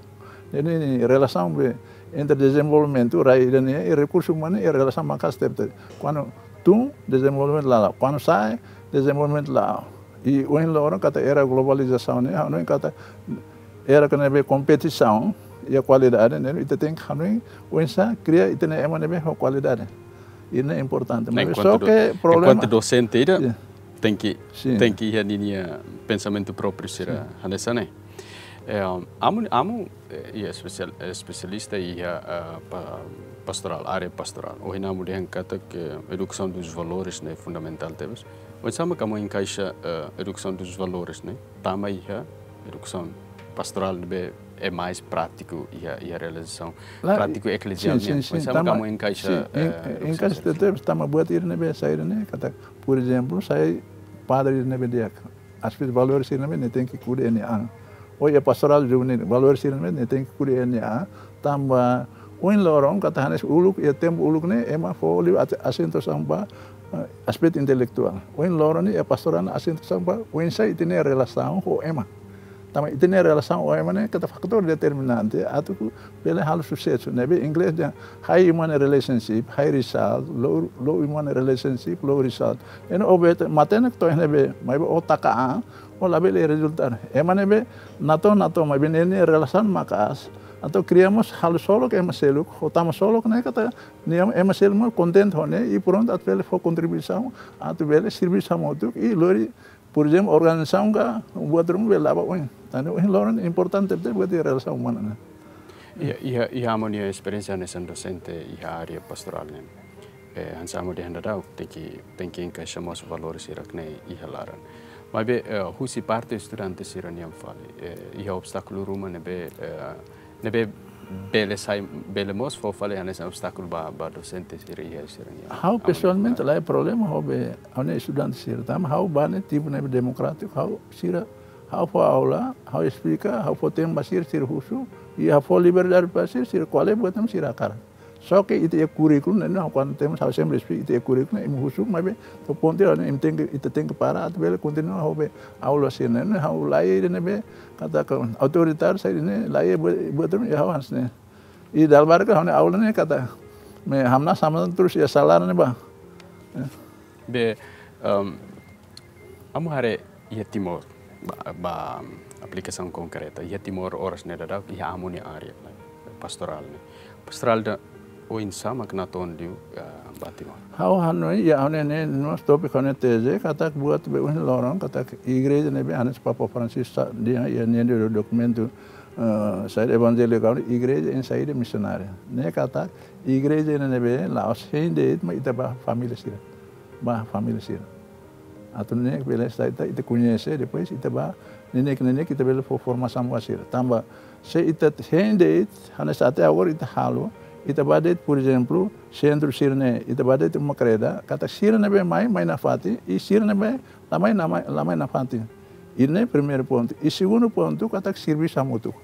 Jadi, relasaun be entre dezenvolvimentu, rai ida-ne'e, i rekursu umanu, i relasaun maka'as tebes. Kuandu tun, dezenvolvimentu la la'o. Kuandu sa'e, dezenvolvimentu la la'o. I ohin loron katak era globalizasaun ne'e, hanoin katak era ne'ebé kompetisaun iha kualidade ne'e, ita tenke hanoin oinsá kria ita-nia ema ne'ebé ho kualidade. Ida-ne'e importante. Mas enkuantu só do-, ke problema enkuantu dosente ida, sin, tenke, sin, tenke iha ninia pensamentu própriu sira, sin, hanesan ne'e. Eh, Amu, Amu, eh, iha espesiál, espesialista iha, eh, pa-, pastorál, área pastorál. Ohin Amu dehan katak edukasaun dos valores ne'e fundamentál tebes. Oinsá mak Amu enkaixa, eh, edukasaun dos valores ne'e tama iha edukasaun pastorál ne'ebé é mais prátiku iha, iha realizasaun, la, prátiku ekleziál, sin, nian. Sin, sin, oinsá mak Amu enkaixa, sin, eh, en-, edukasaun enkaixa sira? Tebes, tanba buat ida ne'ebé sai ida-ne'e, katak, por ezemplu, sai padre ida ne'ebé di'ak. Aspetu valór sira-ne'e ne'e tenke kuda iha nia an. Ou iha pastorál juvenil, valór sira-ne'e ne'e tenke kuda iha nia an. Tanba ohin loron, katak hanesan uluk, iha tempu uluk ne'e, ema fó liu at-, asentuasaun ba, eh, aspetu intelektuál. Ohin loron ne'e, iha pastorál ne'e asentuasaun ba, oinsá ita-nia relasaun ho ema. Tanba ita-nia relasaun ho ema ne'e, katak fatór determinante, atu ku bele halo susesu. Ne'ebé inglés dehan high human relationship, high result, low, low human relationship, low result. Entaun, o beta, matenek to'o ne'ebé, maibé o taka an, o labele rezulta. Ema ne'ebé natoon, natoon, maibé nia relasaun maka'as, Atu kria mós halo solok ema seluk, ho tama solok ne'e katak nia ema seluk mós kontente ho ne'e, i prontu atu bele fó kontribuisaun, atu bele servisu hamutuk, i lori, por ezemplu, organizasaun ka buat ruma bele la'o ba oin. Tan ne'e ohin loron importante tebes buat relasaun umana ne'e. Iha, iha, iha amu nia esperiénsia hanesan dosente iha área pastorál ne'e. Eh, hanesan amu dehan daudaun, tenke, tenke enkaixa mós valores sira-ne'e iha laran. Maibé, eh, husi parte estudante sira-nian fali, eh, iha obstákulu ruma ne'ebé, eh, ne'ebé bele sai, bele mós fó fali hanesan obstákulu ba, ba dosente sira iha sira-nian. Ha'u pesoalmente la iha problema ho be, ha'u-nia estudante sira. Tanba ha'u ba ne'e tipu ne'ebé demokrátiku, ha'u sira, ha'u fó aula, ha'u esplika, ha'u fó tema ba sira, sira husu, i ha'u fó liberdade ba sira, sira ko'alia buat ne'ebé sira hakarak. Só ke ita iha kurríkulu ne'e, ne'e ha'u kuandu temos, ha'u sempre esplika, ita iha kurríkulu ne'e, imi husu, maibé to'o pontu ne'e, imi tenke, ita tenke para, atu bele kontinua ho be aula sira-ne'e, ne'e ha'u la iha ida ne'ebé katak autoritáriu saida ne'e, la iha buat, buat ruma iha ha'u hanesan ne'e. I dala barak ha'u-nia aula ne'e katak, imi hamnasa, hamnasa terus iha sala ne'ebá. Be, em, amu haree iha Timor, ba, ba aplikasaun konkreta, iha Timor oras ne'e daudaun, iha amu nia área, pastorál ne'e. Pastorál ida oinsá mak natoon liu, eh, ba Timor. Ha'u hanoin, iha ha'u-nia ne'e, ne'e mós tópiku ha'u-nia teze, katak buat be ohin loron, katak igreja ne'ebé hanesan Papa Francisco sa, dehan, iha nia do-, dokumentu, eh, saida evanjelikál, igreja em saída missionária. Ne'e katak, igreja ne'ebé, la'ós hein de'it, maibé ita ba família sira. Ba família sira. Atu nune'e bele sai ita, ita koñese, depois ita ba neineik-neineik ita bele fó formasaun ba sira. Tanba se ita hein de'it, hanesan até agora ita halo, ita ba de'it, por ezemplu, sentru sira-ne'e, ita ba de'it uma kreda, katak sira ne'ebé mai, mai nafatin, i sira ne'ebé la mai, la mai, la mai nafatin. I ne'e primeiru pontu. I segundu pontu, katak servisu hamutuk.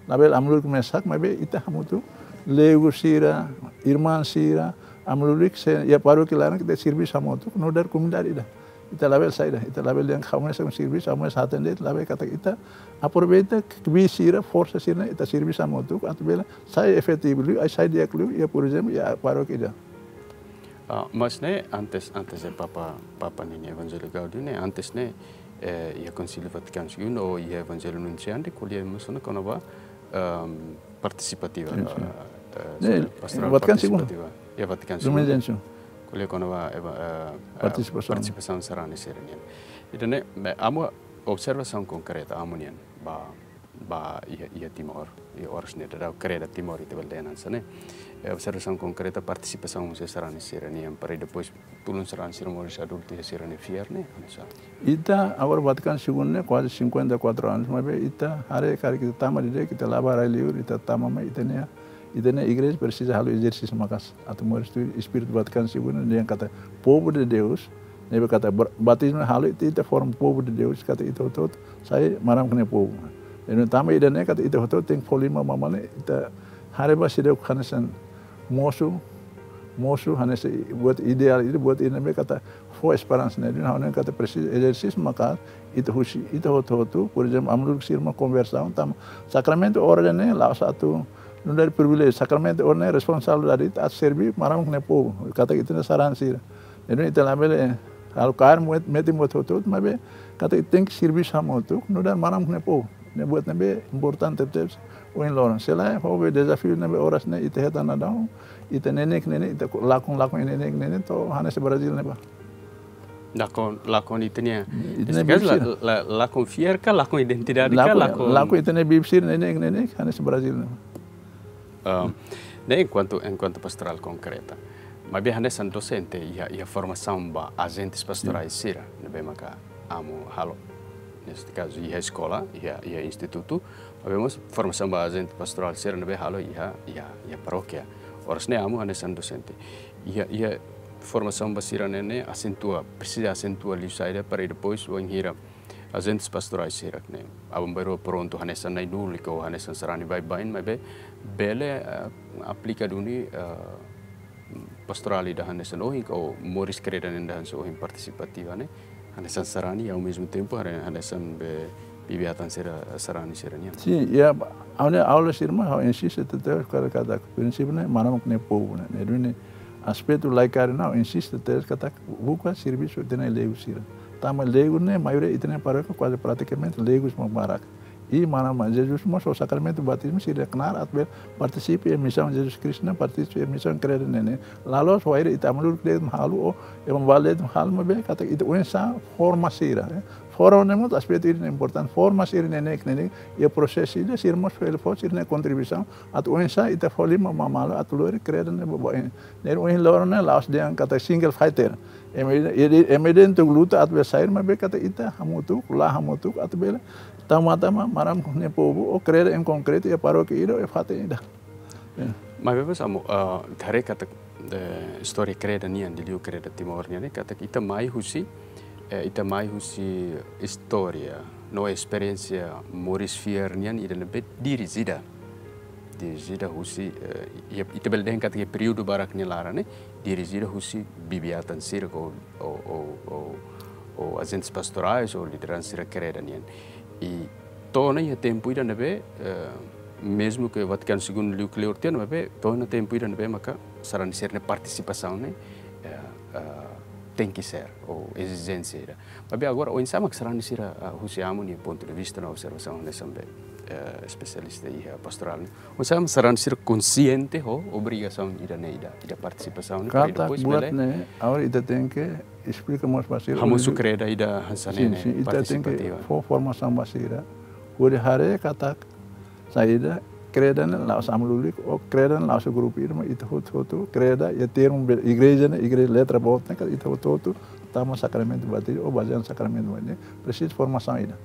Labele amu-lulik mesak, maibé ita hamutuk, leigu sira, irmaun sira, amu-lulik sira iha parókia laran ita servisu hamutuk, nu'udar komunidade ida. Ita labele saida, ita labele dehan ha'u mesak servisu, ha'u mesak atende, labele, katak ita aproveita kbiit sira, forsa sira-ne'e, ita servisu hamutuk, atu bele sai efetivu liu, ai sai di'ak liu, iha, por ezemplu, iha parókia ida. Ah, mas ne'e antes, antes de Papa, Papa ninia Evangelho Gaudium ne'e, antes ne'e, eh, iha Konsíliu Vatikanu Segundu, ou iha Evangelho Nuntiandi, ko'alia mós ona kona-ba, ehm, partisipativa, Sin, sin. Eh, eh, Ne'e, pastorál Vatikanu Segundu. Partisipativa. Iha Vatikanu Segundu. Lumen Gentium. Ko'alia kona-ba, eh, eh, Partisipasaun. Partisipasaun sarani sira-nian. Entaun ne'e, be, amu observasaun konkreta, amu nian, ba, ba iha, iha Timor, iha oras ne'e daudaun kreda Timor ita bele dehan hanesan ne'e. Eh, observasaun konkreta partisipasaun husi sarani sira-nian para depois tulun sarani sira moris adultu iha sira-nia fiar ne'e, hanesan. Ita, agora Vatikanu Segundu ne'e kuaze cinquenta e quatro anos, maibé ita haree karik ita tama didi'ak, ita la ba rai-liur, ita tama mai, ita-nia, ita-nia igreja presiza halo ezersísiu maka'as. Atu moris tuir espíritu Vatikanu Segundu, dehan katak povu de Deus, ne'ebé katak ber-, batizmu halo ita, ita forma povu de Deus, katak ita hotu-hotu sai Maromak nia povu. Entaun tanba ida-ne'e katak ita hotu-hotu tenke fó liman ba Maromak, ita haree ba seidauk hanesan mosu, mosu hanesan i-, buat ideál, ida buat ida ne'ebé katak fó esperansa ne'e. Entaun ha'u hanoin katak presiza ezersísiu maka'as, ita husi, ita hotu-hotu, por ezemplu, amu-lulik sira mai konversaun, tanba sakramentu orden ne'e la'ós atu nu'udar priviléjiu, sakramentu orden ne'e responsabilidade ita atu serve Maromak nia povu, katak ita-nia sarani sira. Entaun ita labele halo kaer muet, metin buat hotu-hotu, maibé katak ita tenke servisu hamutuk nu'udar Maromak nia povu. Ne'e buat ne'ebé importante tebes ohin loron. Se lae, ho be dezafiu ne'ebé oras ne'e ita hetan daudaun, ita neineik-neineik, ita ko-, lakon, lakon neineik-neineik, to'o hanesan Brazil ne'ebá. Lakon, lakon ita-nia, Ita-nia neste caso, la, bibi sira. La, lakon fiar ka, lakon identidade ka, Lakon, lakon lakon ita-nia bibi sira neineik-neineik, hanesan Brazil ne'ebá. Ah, ne'e enkuantu, enkuantu pastorál konkreta. Maibé hanesan dosente iha, iha formasaun ba ajentes pastorais sira, ne'ebé maka amu halo. Neste caso, iha eskola, iha, iha institutu, maibé mós formasaun ba ajente pastorál sira ne'ebé halo iha, iha, iha parókia. Oras ne'e amu hanesan dosente. Iha, iha formasaun ba sira-ne'e ne'e asentua, presiza asentua liu saida para depois wainhira ajentes pastorais sira-ne'e aban-bainrua prontu hanesan na'in-lulik ou hanesan sarani baibain, maibé bele, eh, aplika duni, eh, pastorál ida hanesan ohin ka moris kreda ida hanesan ohin partisipativa ne'e. Hanesan sarani, ao mesmo tempo, hane-, hanesan be bibi-atan sira sarani sira-nian. Sin, iha, ha'u-nia aula sira mós, ha'u insiste tebes katak, katak prinsípiu ne'e, Maromak nia povu ne'e. Ne'e duni aspetu laikar ne'e, ha'u insiste tebes katak buka servisu ita-nia leigu sira. Tanba leigu ne'e, maioria ita-nia parókia kuaze pratikamente leigu sira mak barak. I maran-barak Jesus mós ho sakramentu batizmu sira knaar atu bele partisipa iha misaun Jesus Kristu nian, partisipa iha misaun kreda ne'e ne'e. Laloos wainhira ita maluk de'it mak halo, ou ema balu de'it mak halo, maibé katak ita oinsá forma sira, eh. Forma ne'e mós aspetu ida importante, forma sira ne'e ne'e ne'e ne'e, iha prosesu ida sira mós fó, fó sira-nia kontribuisaun atu oinsá ita fó liman ba malu atu lori kreda ne'e ba oin. Ne'e ohin loron ne'e la'ós dehan katak single fighter. Ema ida, ida, ema ida tenke luta atu bele sai, maibé katak ita hamutuk, la'o hamutuk atu bele tama tama maran-barak nia povu, ou kreda em concreto, iha parókia ida, ou iha fatin ida. Ya. Maibé, Amu, ah, haree katak, eh, istória kreda nian, liuliu kreda Timor nian, ne'e katak ita mai husi, eh, ita mai husi istória no esperiénsia moris fiar nian ida ne'ebé dirijida. Dirijida husi, eh, iha, ita bele dehan katak iha períodu barak nia laran ne'e, dirijida husi bibi-atan sira ou, ou, ou, ou, ou ajentes pastorais ou lideransa sira kreda nian. I to'o ona iha tempu ida ne'ebé, eh, mezmu ke Vatikanu Segundu liu kleur tiha ona, maibé to'o ona tempu ida ne'ebé maka sarani sira-nia partisipasaun ne'e, eh, eh, tenke ser, ou ezijénsia ida. Maibé agora, oinsá mak sarani sira, ah, husi Amu nia pontu de vista no observasaun hanesan be, eh, espesialista iha pastorál ne'e, oinsá mak sarani sira konsiente ho obrigasaun ida ne'e ida, ida partisipasaun ne'e, para katak depois buat bele ne'e, agora ita tenke esplika mós ba sira. Hamosu hodi kreda ida hanesan ne'e, sin, ne'e, sin, ita tenke partisipativa. Fó formasaun ba sira. Hodi haree katak saida, kreda ne'e la'ós Amu Lulik, ou kreda ne'e la'ós grupu ida, maibé ita hotu-hotu, kreda, iha termu be-, igreja ne'e, igreja letra boot ne'e, katak ita hotu-hotu tama sakramentu batizmu, ou bazeia iha sakramentu batizmu, presiza formasaun ida.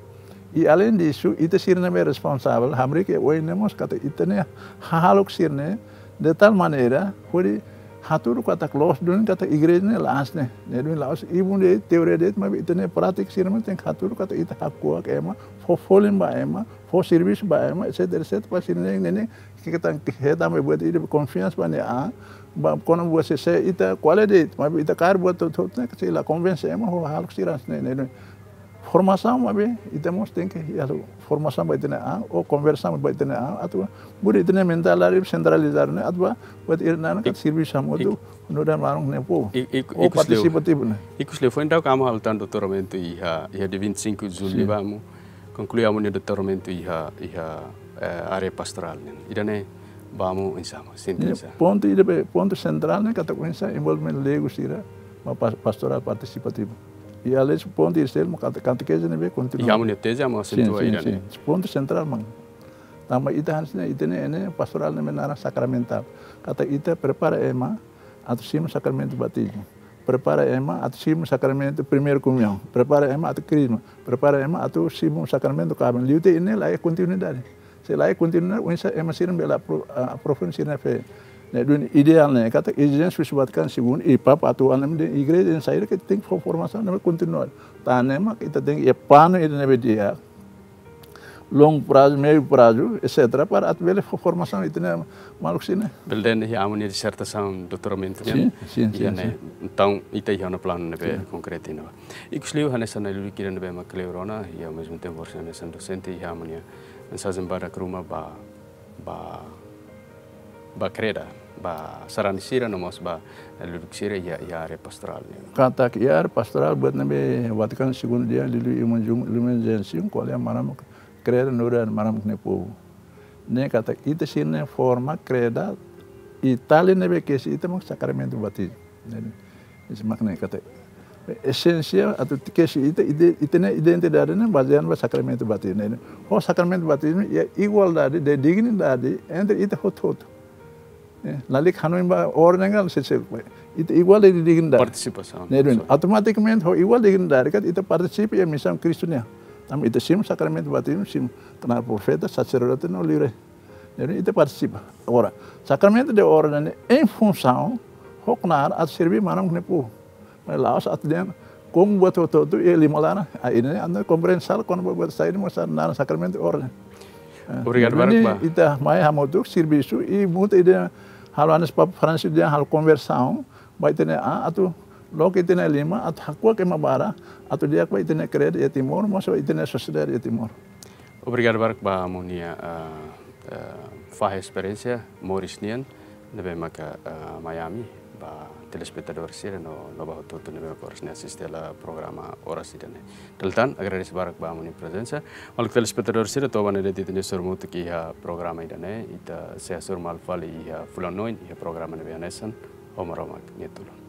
I além disso, ita sira ne'ebé responsavel, hamriik iha oin ne'e mós katak ita-nia hahalok sira-ne'e, de tal maneira, hodi hatudu katak loos duni katak igreja ne'e la'ós ne'e, ne'e duni la'ós ibun de'it, teoria de'it, maibé ita-nia prátika sira mós tenke hatudu katak ita hakuak ema, fó folin ba ema, fó servisu ba ema, et cetera, et cetera, para sira-ne'e, ne'e, ne'e, ke ita, ke ita mai buat ida konfiansa ba nia an, ba kona-ba sira ita ko'alia de'it, maibé ita kaer buat hotu-hotu ne'e, sei la konvense ema, ho hahalok sira-ne'e, ne'e, ne'e. Formasaun maibé, ita mós tenke, iha formasaun ba ita-nia an, ou konversaun ba ita-nia an, atu, budi ita-nia mentalidade sentralizadu ne'e, atu ba, buat ida-ne'e, katak servisu hamutuk, nu'udar maran-barak nia povu. I, i, ou ikus liu, partisipativu ne'e. Ikus liu, foin daudauk Amu halo tan doutoramentu iha, iha dia vinte e cinco de julho, sin, ne'ebá Amu konklui Amu-nia doutoramentu iha, iha, eh, área pastorál ne'e. Ida-ne'e ba Amu oinsá, Amu sente oinsá? Pontu ida be, pontu sentrál ne'e, katak oinsá envolvimentu leigu sira ba pas-, pastorál partisipativu. I além disso, pontu ida seluk mak kate-, katekeze ne'ebé kontinua. Iha Amu-nia teze Amu asentua, sin, ida-ne'e, sin. Pontu sentrál mak. Tanba ita hanesan ne'e, ita-nia, ne'e pastorál ne'ebé naran sakramentál. Katak ita prepara ema atu simu sakramentu batizmu. Prepara ema atu simu sakramentu primeira komuñaun. Prepara ema atu krizma. Prepara ema atu simu sakramentu kaben. Liután ne'e la iha kontinuidade. Se la iha kontinuidade, oinsá ema sira bele apro-, ah, aprofunda sira-nia fé. Ne'e duni ideál ne'e, katak ezijénsia husi Vatikanu Segundu, i Papa atuál ne'e, dehan igreja ne'e saida ke tenke fó formasaun ne'ebé kontinua. Tan ne'e mak ita tenke iha planu ida ne'ebé di'ak, longu prazu, meiu prazu, et cetera, para atu bele fó formasaun ita-nia maluk sira-ne'e. Bele dehan iha Amu-nia disertasaun doutoramentu nian. Sin, sin, sin, iha ne'e, sin. Entaun, ita iha ona planu ne'ebé, sin, konkretu ona. Ikus liu hanesan Amu Lulik ida ne'ebé mak kleur ona, i ao mesmo tempo hanesan dosente, iha Amu-nia mensajen badak ruma ba, ba, ba kreda, ba sarani sira no mós ba, eh, lulik sira iha, iha área pastorál nian. Katak iha área pastorál, buat ne'ebé Vatikanu Segundu dehan, liuliu Irmaun Jum-, Lumen Gentium, ko'alia maran-barak kreda nu'udar maran-barak nia povu. Ne'e katak ita sira-ne'e forma kreda, i tali ne'ebé kesi ita mak sakramentu batizmu. Ne'e, ida-ne'e mak ne'e katak esénsia atu kesi ita, ide-, ita-nia identidade ne'e bazeia ba sakramentu batizmu. Ne'e, ho sakramentu batizmu iha igualdade de dignidade entre ita hotu-hotu. Eh, lalika hanoin ba orden ka, se, se, ita igual de dignidade. Partisipasaun. Ne'e duni, so, automatikamente ho igual dignidade katak ita partisipa iha misaun Kristu nian. Tanba ita simu sakramentu batizmu, simu knaar profeta, saserdote no liurai. Ne'e duni ita partisipa. Agora, sakramentu de orden ne'e em funsaun ho knaar atu serví maran-barak nia povu. Maibé la'ós atu dehan, komu buat hotu-hotu iha liman laran, ah, ida-ne'e anda komprensál kona-ba buat saida mak naran sakramentu orden. Eh, obrigadu barak, ne'e duni ba. Ita mai hamutuk servisu i mutu ida halo hanesan Papa Francisco dehan, halo konversaun ba ita-nia an, atu loke ita-nia liman, atu hakuak ema barak, atu di'ak ba ita-nia kreda iha Timor, mós ita-nia sosiedade iha Timor. Obrigadu barak ba Amu-nia, ah, ah, fahe esperiénsia moris nian, ne'ebé maka, ah, mai ami, ba telespetadór sira no, no ba hotu-hotu ne'ebé mak oras ne'e asiste hela programa Oras Ida-ne'e. Dala ida tan, agradese barak ba amu nia prezensa. Maluk telespetadór sira, to'o ba ne'e de'it ita-nia hasoru hamutuk iha programa ida-ne'e, ita sei hasoru malu fali iha fulan oin, iha programa ne'ebé hanesan, Maromak nia tulun.